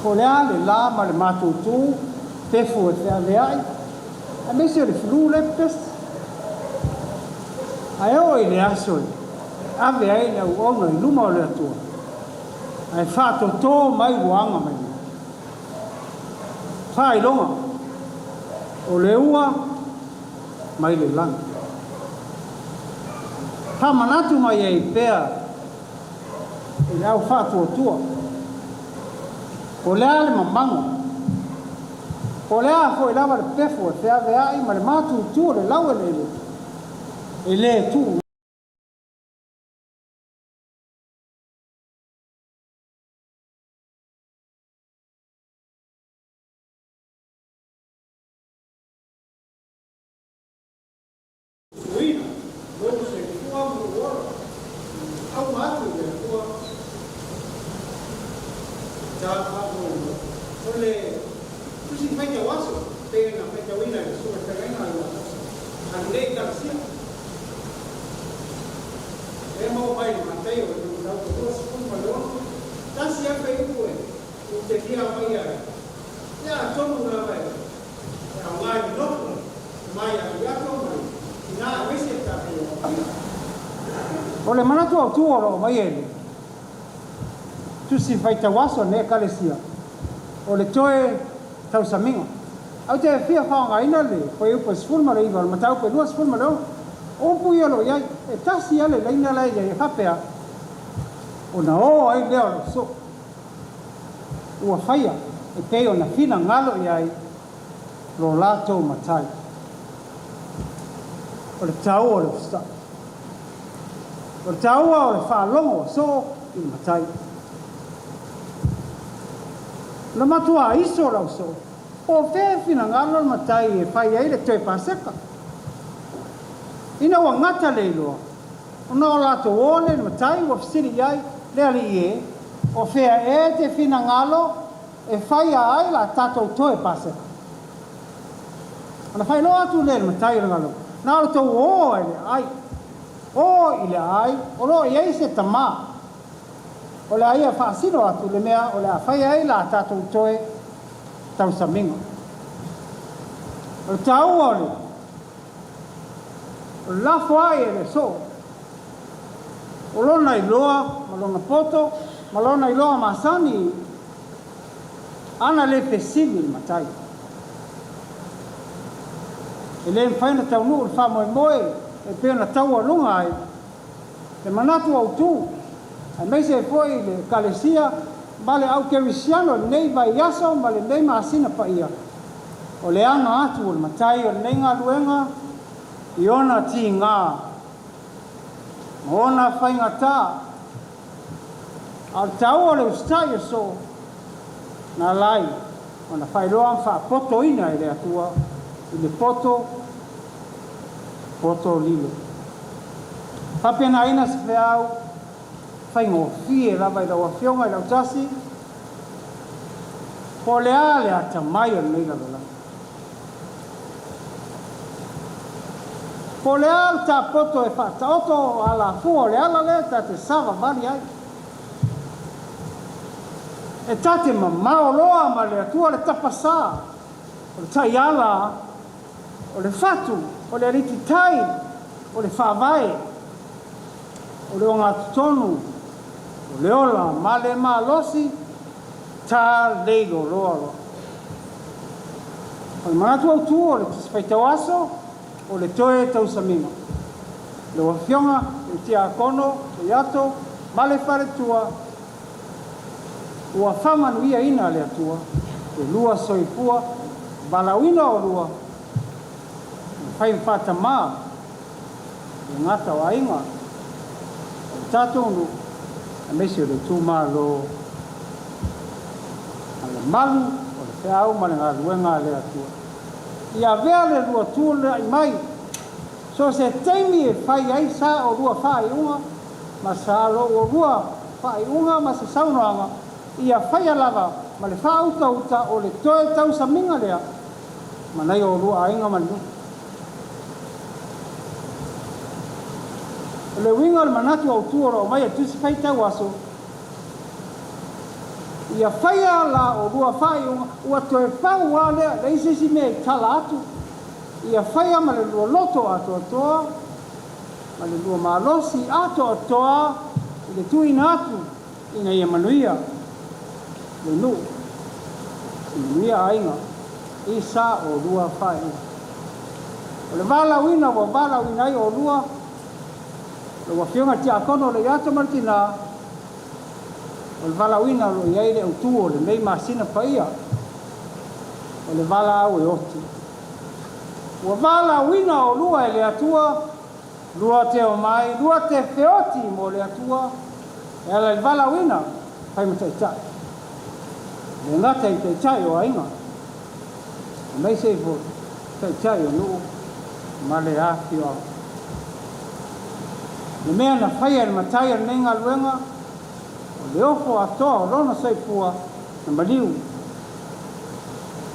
Po o le a le la ma le matutu, pefu e feaveai, aemaise o le flu lea e pepesi. Ae oo i le aso e ave ai le auauna i luma o le Atua, ae faatoto mai ua aga mai nei. Faailoga, o le ua mai le lagi. Faamanatu mai ai pea i le au faatuatua, po o le a le mamago, po o le a foi lava le pefu e feaveai ma le matutu o le laueleele, e le tuu Usuina lou soifua ma lou ola, aua atu i le Atua ta faamoemoe. O le Tusi Faitau Aso pei ona faitauina e le Susuga Feagaiga a Lua a lenei Ekalesia. E maua mai i le Mataio i le mataupu 26, tasi afe upu e utelia mai ai, ia atonu lava e E aoga i le nofo, le mai ia Iato ma le tina aemaise le tatou aoaoina. O le manatu autu o lo o aumaia e le Tusi Faitauaso a lenei Ekalesia, o le toe tausamiga. Ou te fia faaaogaina le fuaiupu e 19 o le mataupu e 26, o upu ia o lo o i ai, e tasi lava le laina la e i ai e faapea, Ona o ai lea o lou soo. Ua faia e pei ona finagalo i ai lo latou matai. O le taua o le usitai. O le taua o le faalogo soo i le matai. Na matua iso lau soo, po o fea e finagalo le matai e fai ai le toe Paseka. Ina ua gata le iloa, ona o latou o le matai ua fesili i ai le alii e, o fea e te finagalo e faia ai la tatou toe Paseka. Ona faailoa atu lea i le matai o le galuega, na o le tou o i le aai, o i le aai o lo o i ai se tama o le a ia faasino atu le mea o le a faia ai la tatou toe tausamiga. O le taua o le lafo ai e le soo o lona iloa ma lona poto ma lona iloa masani ana le fesili i le matai. E le mafai ona taunuu le faamoemoe e pei ona taualuga ai le manatu autu, aemaise ai foi le Ekalesia ma le au kerisiano i lenei vaiaso ma lenei masina paia, o le aga atu o le matai o lenei galuega i ona tiga ma ona faigata. A o le taua o le usitai o soo, na ala ai ona faailoa ma faapotoina e le Atua i le poto, poto lilo. Faapenaina se feau faigofie lava i lau Afioga i Lautasi, po o le a le atamai o lenei lalolagi. Po o le a le tapoto e faataoto alafua o le ala lea ta te savavali ai. E ta te mamao loa ma le Atua le tapasā, o le taiala, o le fatu, o le alititai, o le faavae, o le ogatotonu, o le ola ma le malosi, ta leiloloa loa. O le manatu autu o le Tusi Faitau Aso, o le toe tausamiga. Lau Afioga i le Tiakono Leiato ma le faletua, ua faamanuiaina le Atua le lua soifua valaauina oulua e fai ma faatamā le gata o aiga o le tatou nuu aemaise o le itumalo ma le malu o le feau ma le galuega a le Atua. Ia avea le lua tulai mai so o se taimi e fai ai sa oulua faaiuga. Ma sa lo oulua faaiuga ma se saunoaga, ia faia lava ma le faautauta o le toe tausamiga lea ma nai o oulua aiga ma le nuu. O le uiga o le manatu autu o lo o aumaia i le Tusi Faitau Aso, ia faia la oulua faaiuga, ua toe pau lava lea, e leai se isi mea i tala atu, ia faia ma le lua loto atoatoa, ma le lua malosi atoatoa i le tuuina atu ina ia manuia le nuu, ia manuia aiga i sa oulua faaiuga. O le valaauina ua valaauina ai oulua, lau Afioga i le Tiakono o Leiato ma le tina, o le valaauina o lo o i ai le autu o lenei masina paia, o le valaau e oti. Ua valaauina oulua e le Atua, lua te omai, lua te feoti mo le Atua, e ala i le valaauina, fai ma taitai. E le gata i taitai o aiga, aemaise ai foi taitai o nuu ma le afioaga. Le mea na faia e le Matai o lenei galuega, o le ofo atoa o lona soifua na maliu.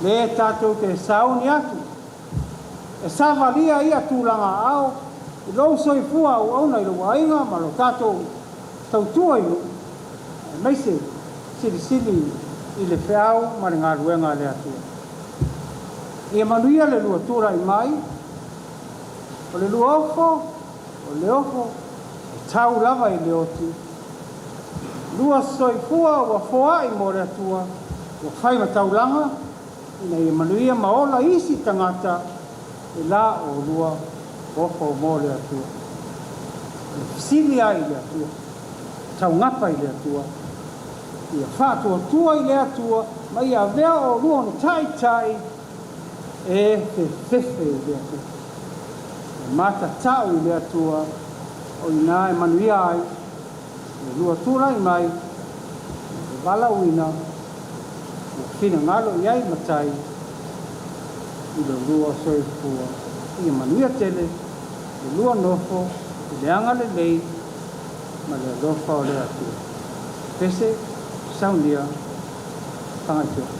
Le tatou te sauni atu e savalia ia tulaga aao i lou soifua auauna i lou aiga ma lo tatou tautua i nuu, aemaise silisili i le feau ma le galuega a le Atua. Ia manuia le lua tulai mai, o le lua ofo, o le ofo e tau lava i le oti. Lua soifua ua foai mo le Atua, ua fai ma taulaga, ina ia manuia ma ola isi tagata i la oulua ofo mo le Atua. E fesili ai i le Atua, taugapa i le Atua, ia faatuatua i le Atua ma ia avea oulua o ni taitai e fefefe i le Atua. E matatau i le Atua o i ina e manuia ai le lua tulai mai ma le valaauina ua finagalo i ai Matai i lo lua soifua. Ia manuia tele le lua nofo i le agalelei ma le alofa o le Atua. Pese, Saunia, Fagaitele.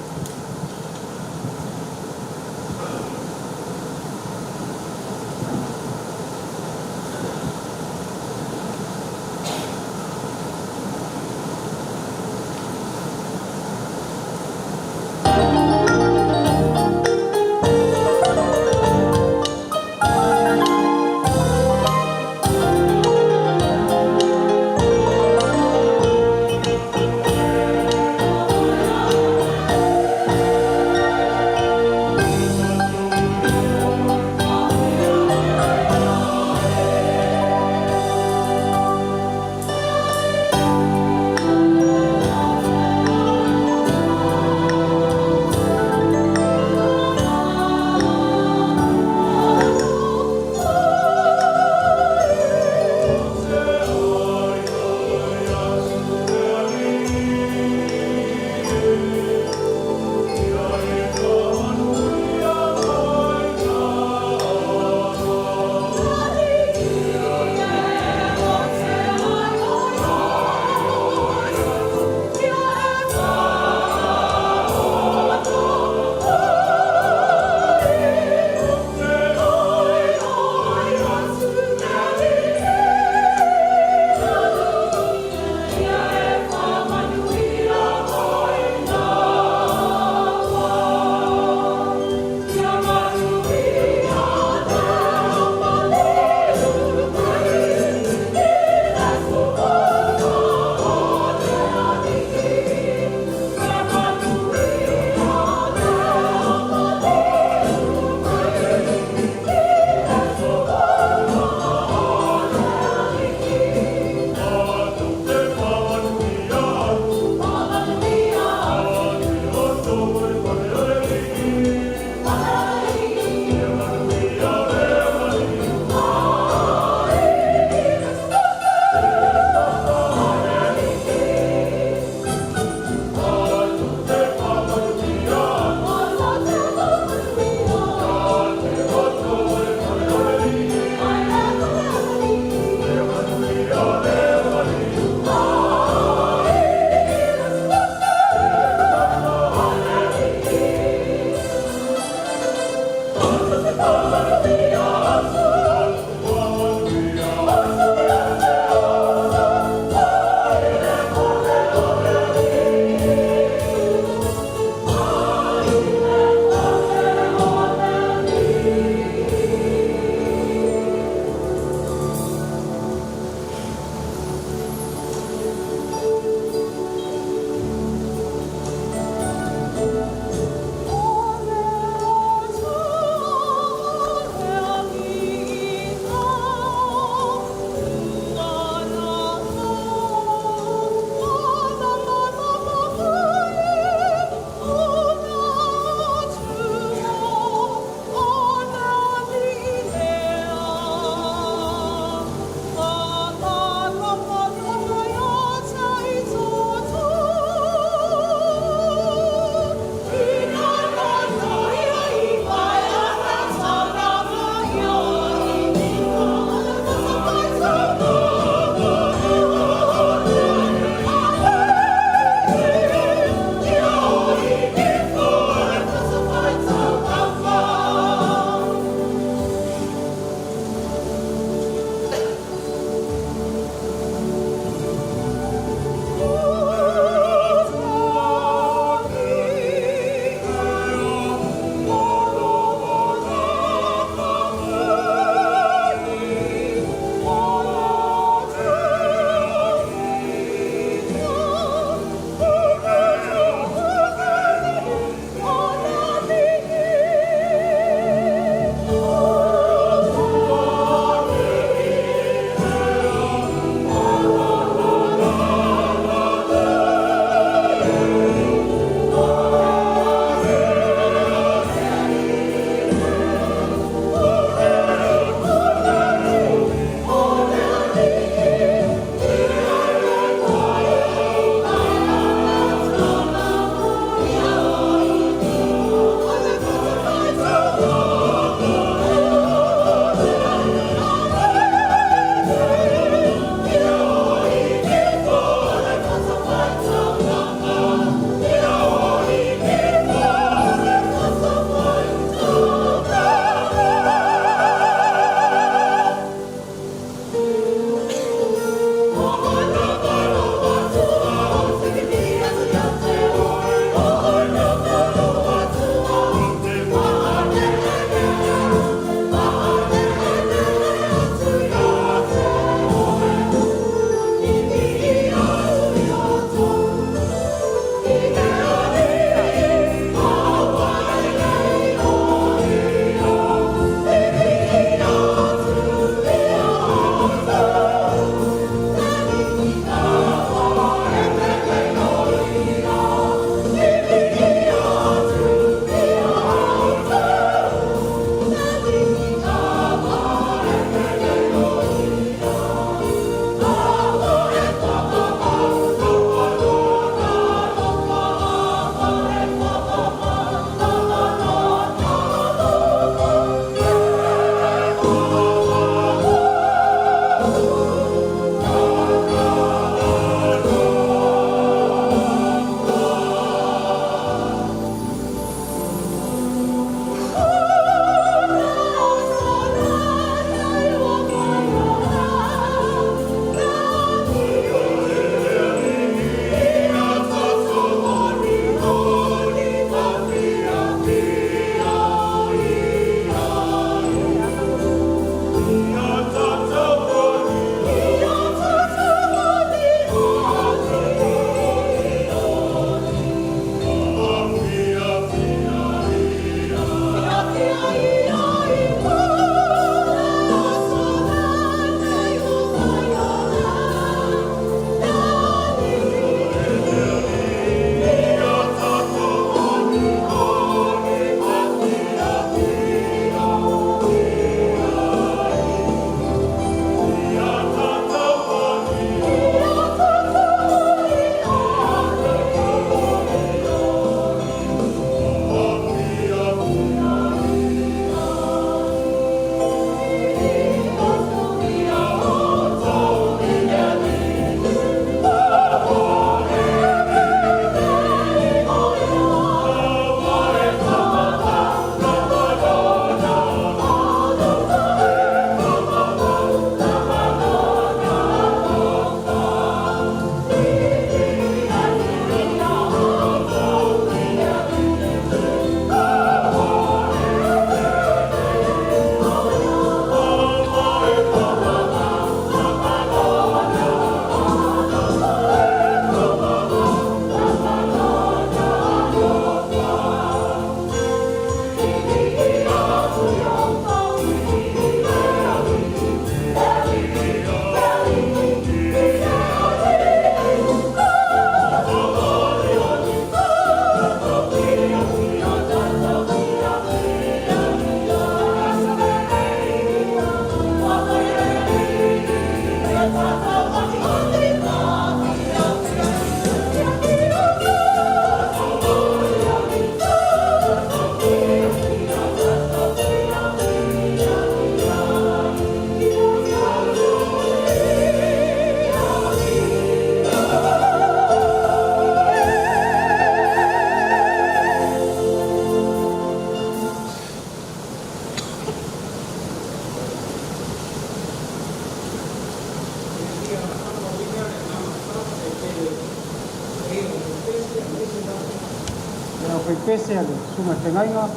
aufaipese a le Susuga Fegaiga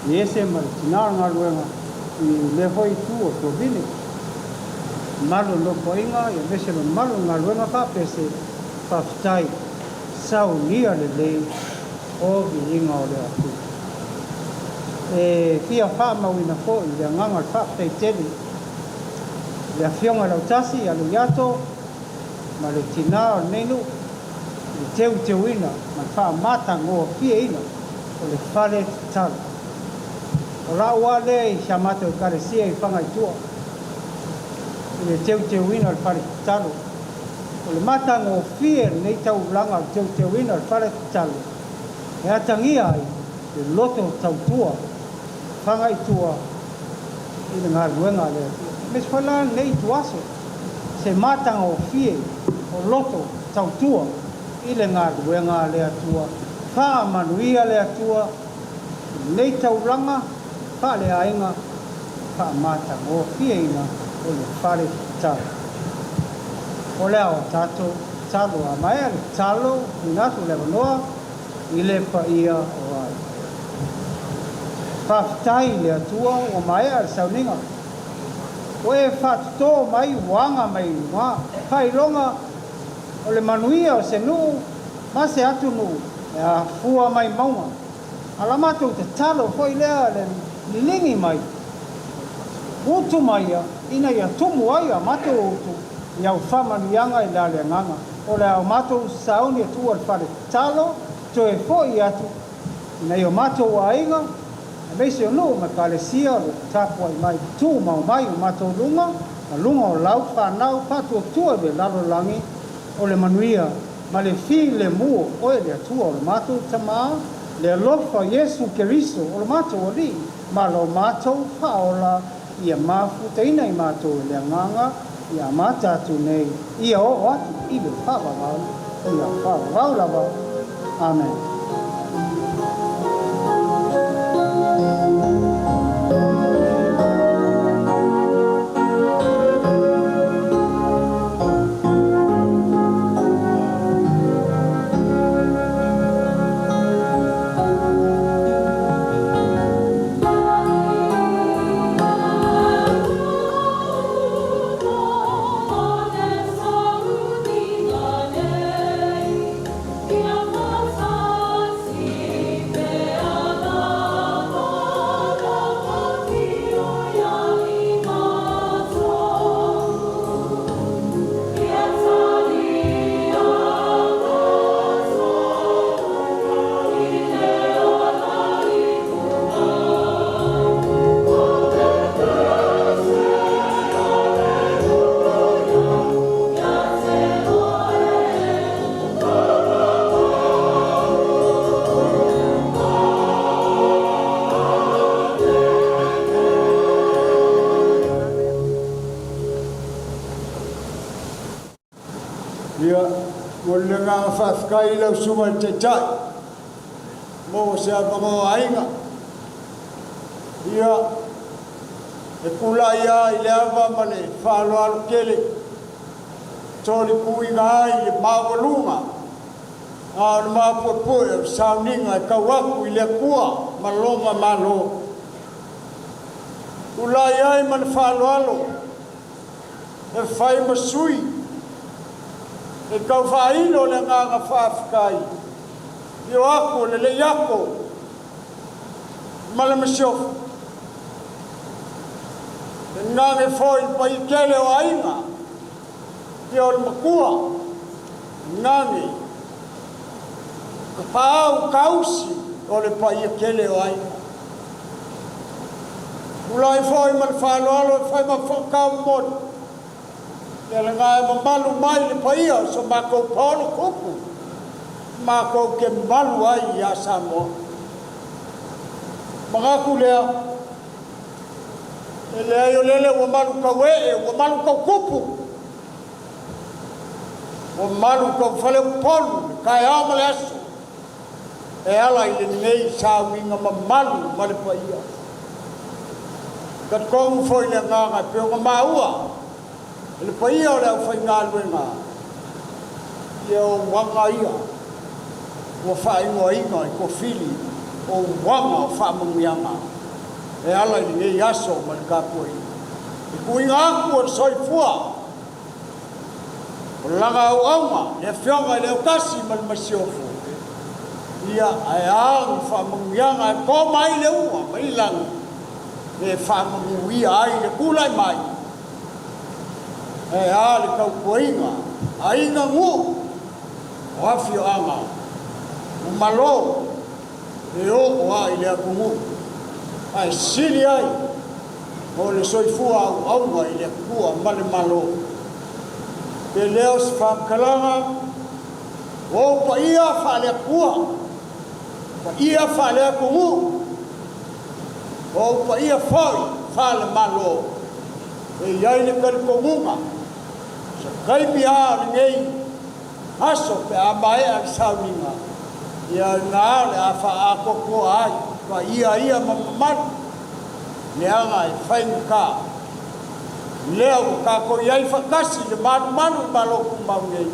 Iese ma le Tina o le Galuega i lea foi itu o Tuavine. Mamalu o le Nofoaiga aemaise le mamalu o le galuega faapese, faafetai, saunia lelei o viiga o le Atua. E fia faamauina foi le agaga o le faafetai tele i le Afioga i Lautasi ia Leiato ma le tina o lenei nuu i le teuteuina ma le faamatagofieina o le fale tatalo. O la'u a lea i si a matou Ekalesia i Fagaitua i le teuteuina o le fale tatalo. O le matagofie o lenei taulaga o le teuteuina o le fale tatalo e atagia ai le loto tautua Fagaitua i le galuega a le Atua. Aemaise foi la lenei ituaso, se matagofie o loto tautua i le galuega a le Atua. Faamanuia le Atua i lenei taulaga faaleaiga faamatagofieina o le fale tatalo. O le a o tatou tatalo a maea le tatalo, tuuina atu le avanoa i le paia o aiga. Faafetai i le Atua ua maea le sauniga. Ua e faatotō mai ua aga mai i luga faailoga o le manuia o se nuu ma se atunuu e afua mai mauga. A la matou tatalo foi lea le liligi mai utu mai ia ina ia tumu ai a matou utu i au faamanuiaga i la le agaga o le a o matou sauni e tuua le fale tatalo toe foi atu ina ia o matou aiga aemaise o nuu ma ekalesia o lo o tapuai mai tumau mai o matou luga ma luga o lau fanau faatuatua i le lalolagi o le manuia ma le filemu o oe le Atua o lo matou Tama, le alofa o Iesu Keriso o lo matou Alii ma lo matou Faaola, ia mafutaina i matou e le Agaga ia amata atu nei, ia oo atu i le faavavau, ia faavavau lava. Amen. Ia, momoli le agaga faafetai i lau Susuga i le Taitai, maua se avanoa aiga. Ia, e tulai lava i le ava ma le faaaloalo tele, tolipuiga ai le maualuga a o le mapuepue o le sauniga e tau atu i le Atua ma Lona Malo. Tulai ai ma le faaaloalo e fai ma sui e tau faailo le agaga faafetai i o atu o lelei ako ma le masiofo. E gage foi le paia tele o aiga ia o le matua, gage ka paau kausi o le paia tele o aiga. Tulai foi ma le faaaloalo e fai ma faataumoli ia lena e mamalu mai le paia o so matou paolo tupu matou te malu ai ia Samoa. Manatu lea, e leai o lele ua malu tauee, ua malu tautupu, ua malu taufaleupolu le taeao ma le aso e ala i lenei sauniga mamalu ma le paia. Talitonu foi le agaga e pei ona maua e le paia o le aufaigaluega ia o uaga ia ua faaigoaina i Kofili. O uaga o faamanuiaga e ala i lenei aso ma le tapuaiga. I tuuina atu o le soifua o lana auauna, le Afioga i le Autasi ma le Masiofo, ia, ae a ni faamanuiaga e to mai le ua mai le lagi e faamanuia ai le tulai mai, ae a le tautuaina a aiga, nuu, o afioaga, o malo e oo lava i le atunuu, ae sili ai o le soifua auauna i le Atua ma le Malo. Pe lea o se faamatalaga, o ou paia faale-Atua, paia faale-atunuu, o ou paia foi faale-Malo, e i ai le talitonuga, se taimi lava o lenei aso pe a maea le sauniga, ia o i ina o le a faaatoatoa ai paia ia ma mamalu, leaga e faigata lea ua tatou i ai faatasi i le malumalu i Malo Tumau nei,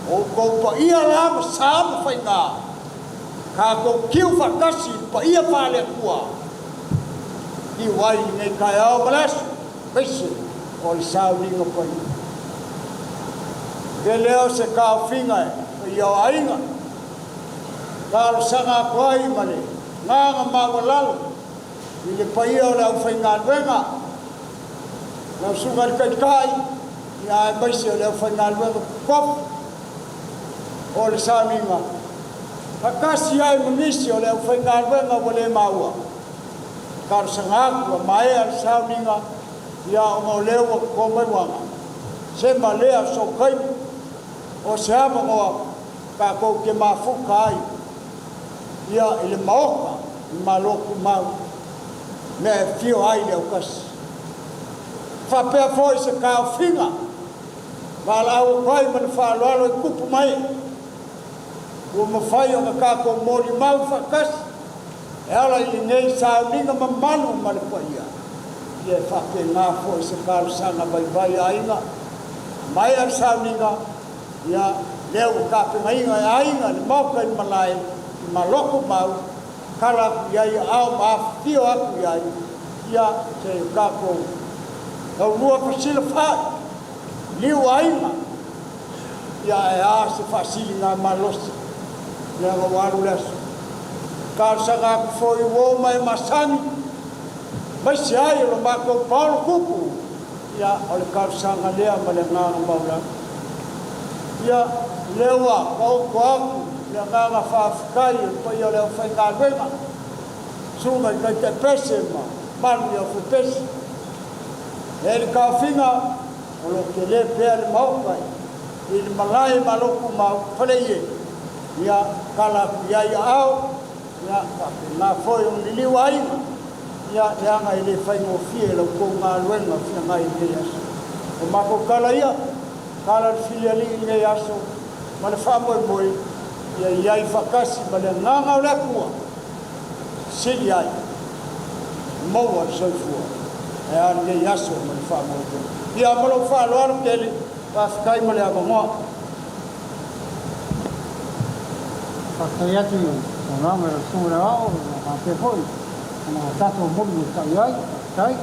o outou paia la ma sa ma faiga, tatou tiu faatasi i le paia faale-Atua, tiu ai i lenei taeao ma le aso, aemaise o le sauniga paia. Pe lea o se taofiga e paia o aiga, talosaga atu ai ma le agaga maualalo i le paia o le aufaigaluega, lau Susuga i le Taitai, ia aemaise o le aufaigaluega totofi o le sauniga, faatasi ai ma nisi o le aufaigaluega ua le maua. Talosaga atu a maea le sauniga, ia ona o lea ua toto mai uaga, sema lea o sou taimi, o se avanoa tatou te mafuta ai ia i le Maota i Malo Tumau, mea e afio ai le autasi. Faapea foi se taofiga valaau atu ai ma le faaaloalo i tupu ma ee ua mafai ona tatou molimau faatasi e ala i lenei sauniga mamalu ma le paia, ia e faapena foi se talosaga vaivai a aiga, maea le sauniga, ia lea ua tapenaina e aiga le Maota i le malae i Malo Tumau, tala atu i ai aao ma afifio atu i ai, ia se i o tatou taulua fesilafai, liu aiga, ia ae a se faasiligamalosi, leaga ua alu le aso. Talosaga atu foi ua oo mai e masani, aemaise ai o lo matou paolo tupu, ia o le talosaga lea ma le agaga maualalo. Ia, lea ua taoto atu le agaga faafetai o le paia o le aufaigaluega, susuga i Taitai Pese ma mamalu i Aufaipese. E le taofiga o lo o tele pea le Maota i le malae Malo Tumau Faleie, ia tala atu i ai aao, ia faapena foi ona liliu aiga, ia leaga e le faigofie la outou galuega feagai i lenei aso. O matou tala ia, tala le filialii i lenei aso ma le faamoemoe ia i ai faatasi ma le agaga o le Atua, sili ai maua le soifua ae a lenei aso ma le faamoemoe. Ia ma lou faaaloalo tele, faafetai mo le avanoa. Faafetai atu i saunoaga i lau Susuga i le Aoao faapea foi ona tatou mulimulitai ai. Faafetai.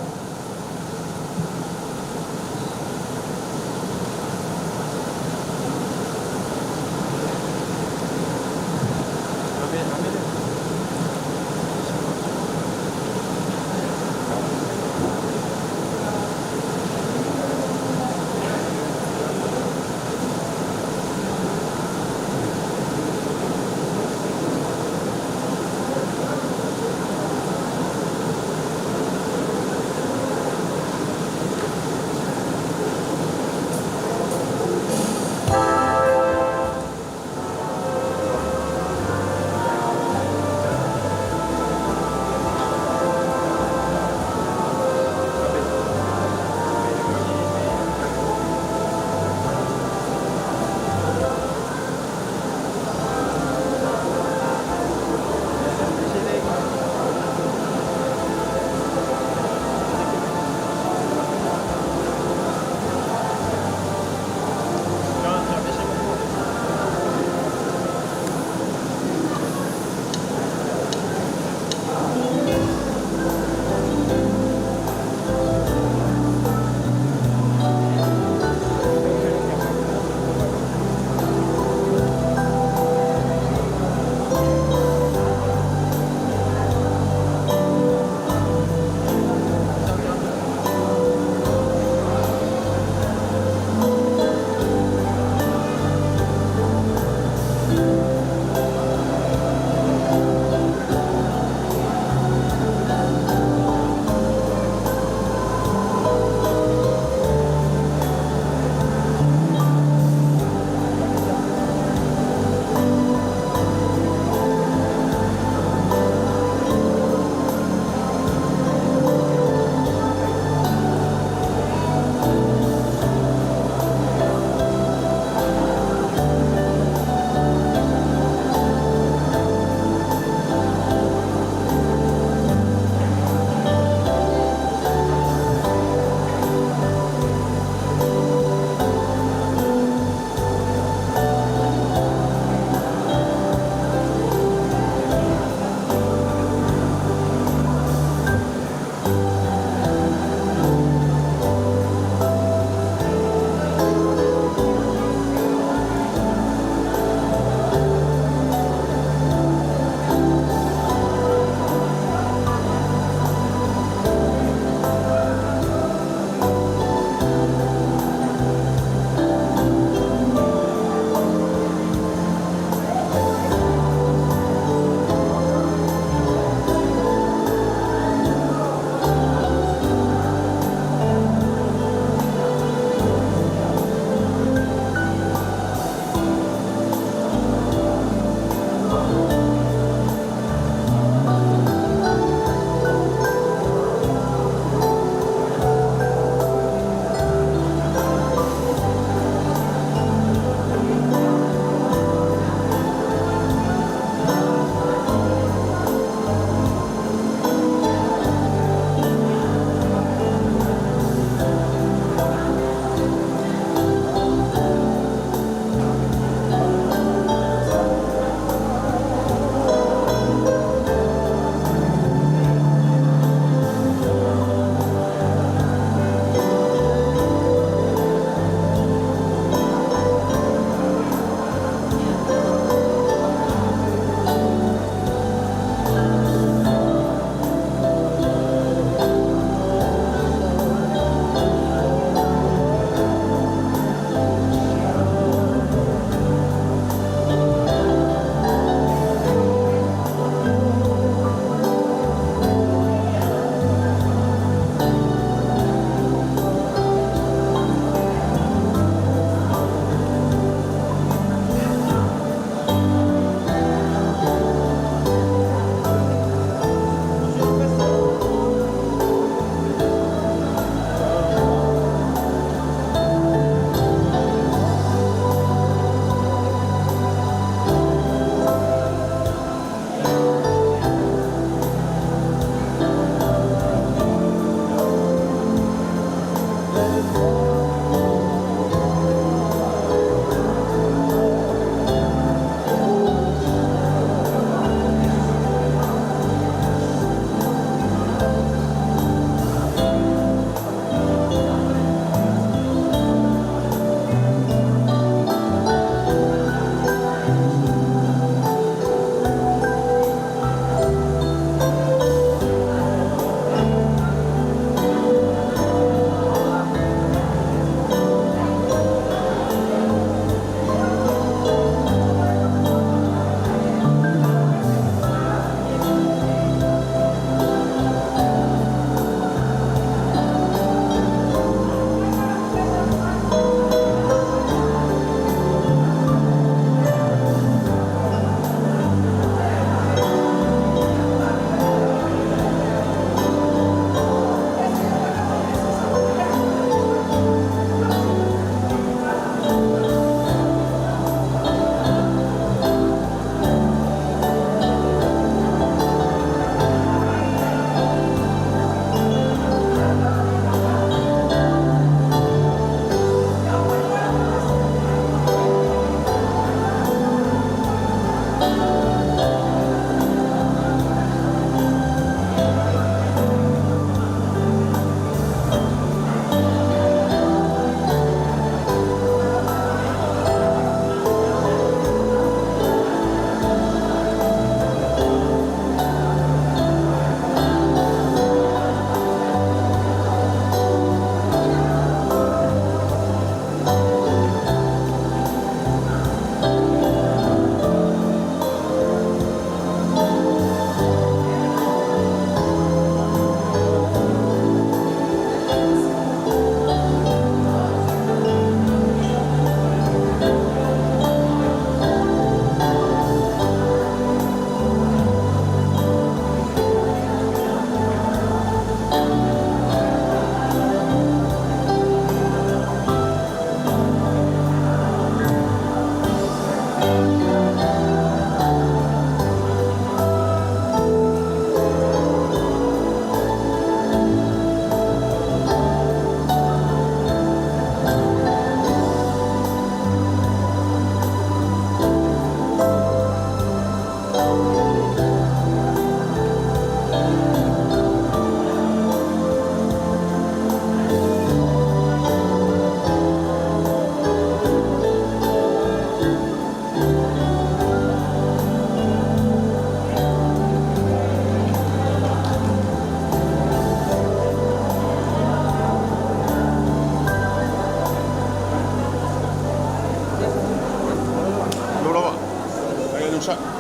Onosai.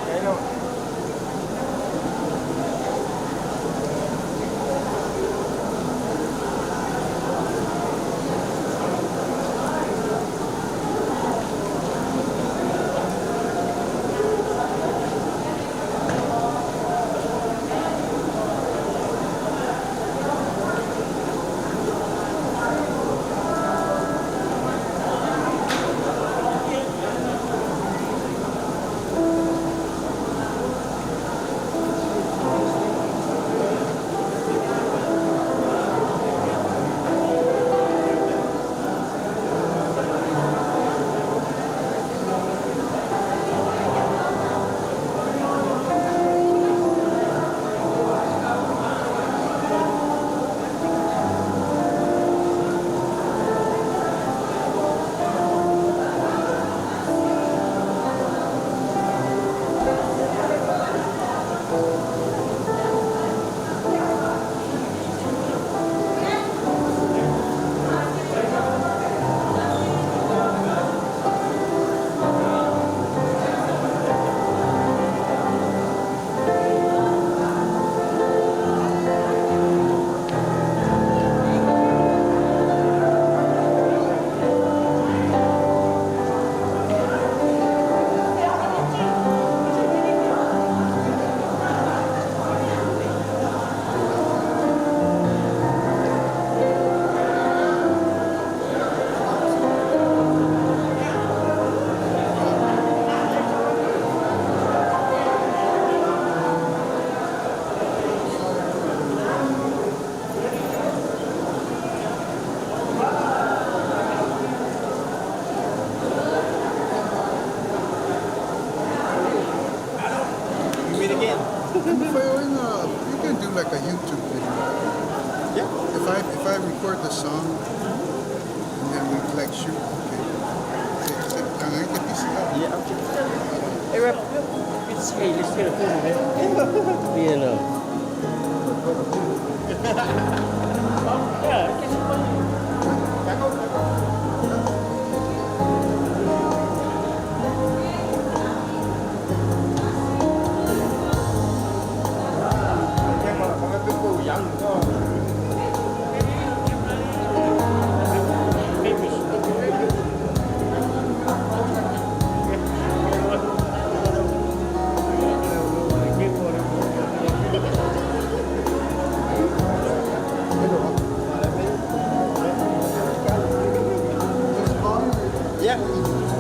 You can do like a YouTube video. Yeah. If I record the song and then we like shoot, okay. Yeah, okay. Hey, Rep, hey, let's get a photo, man. Yeah, no. Yeah.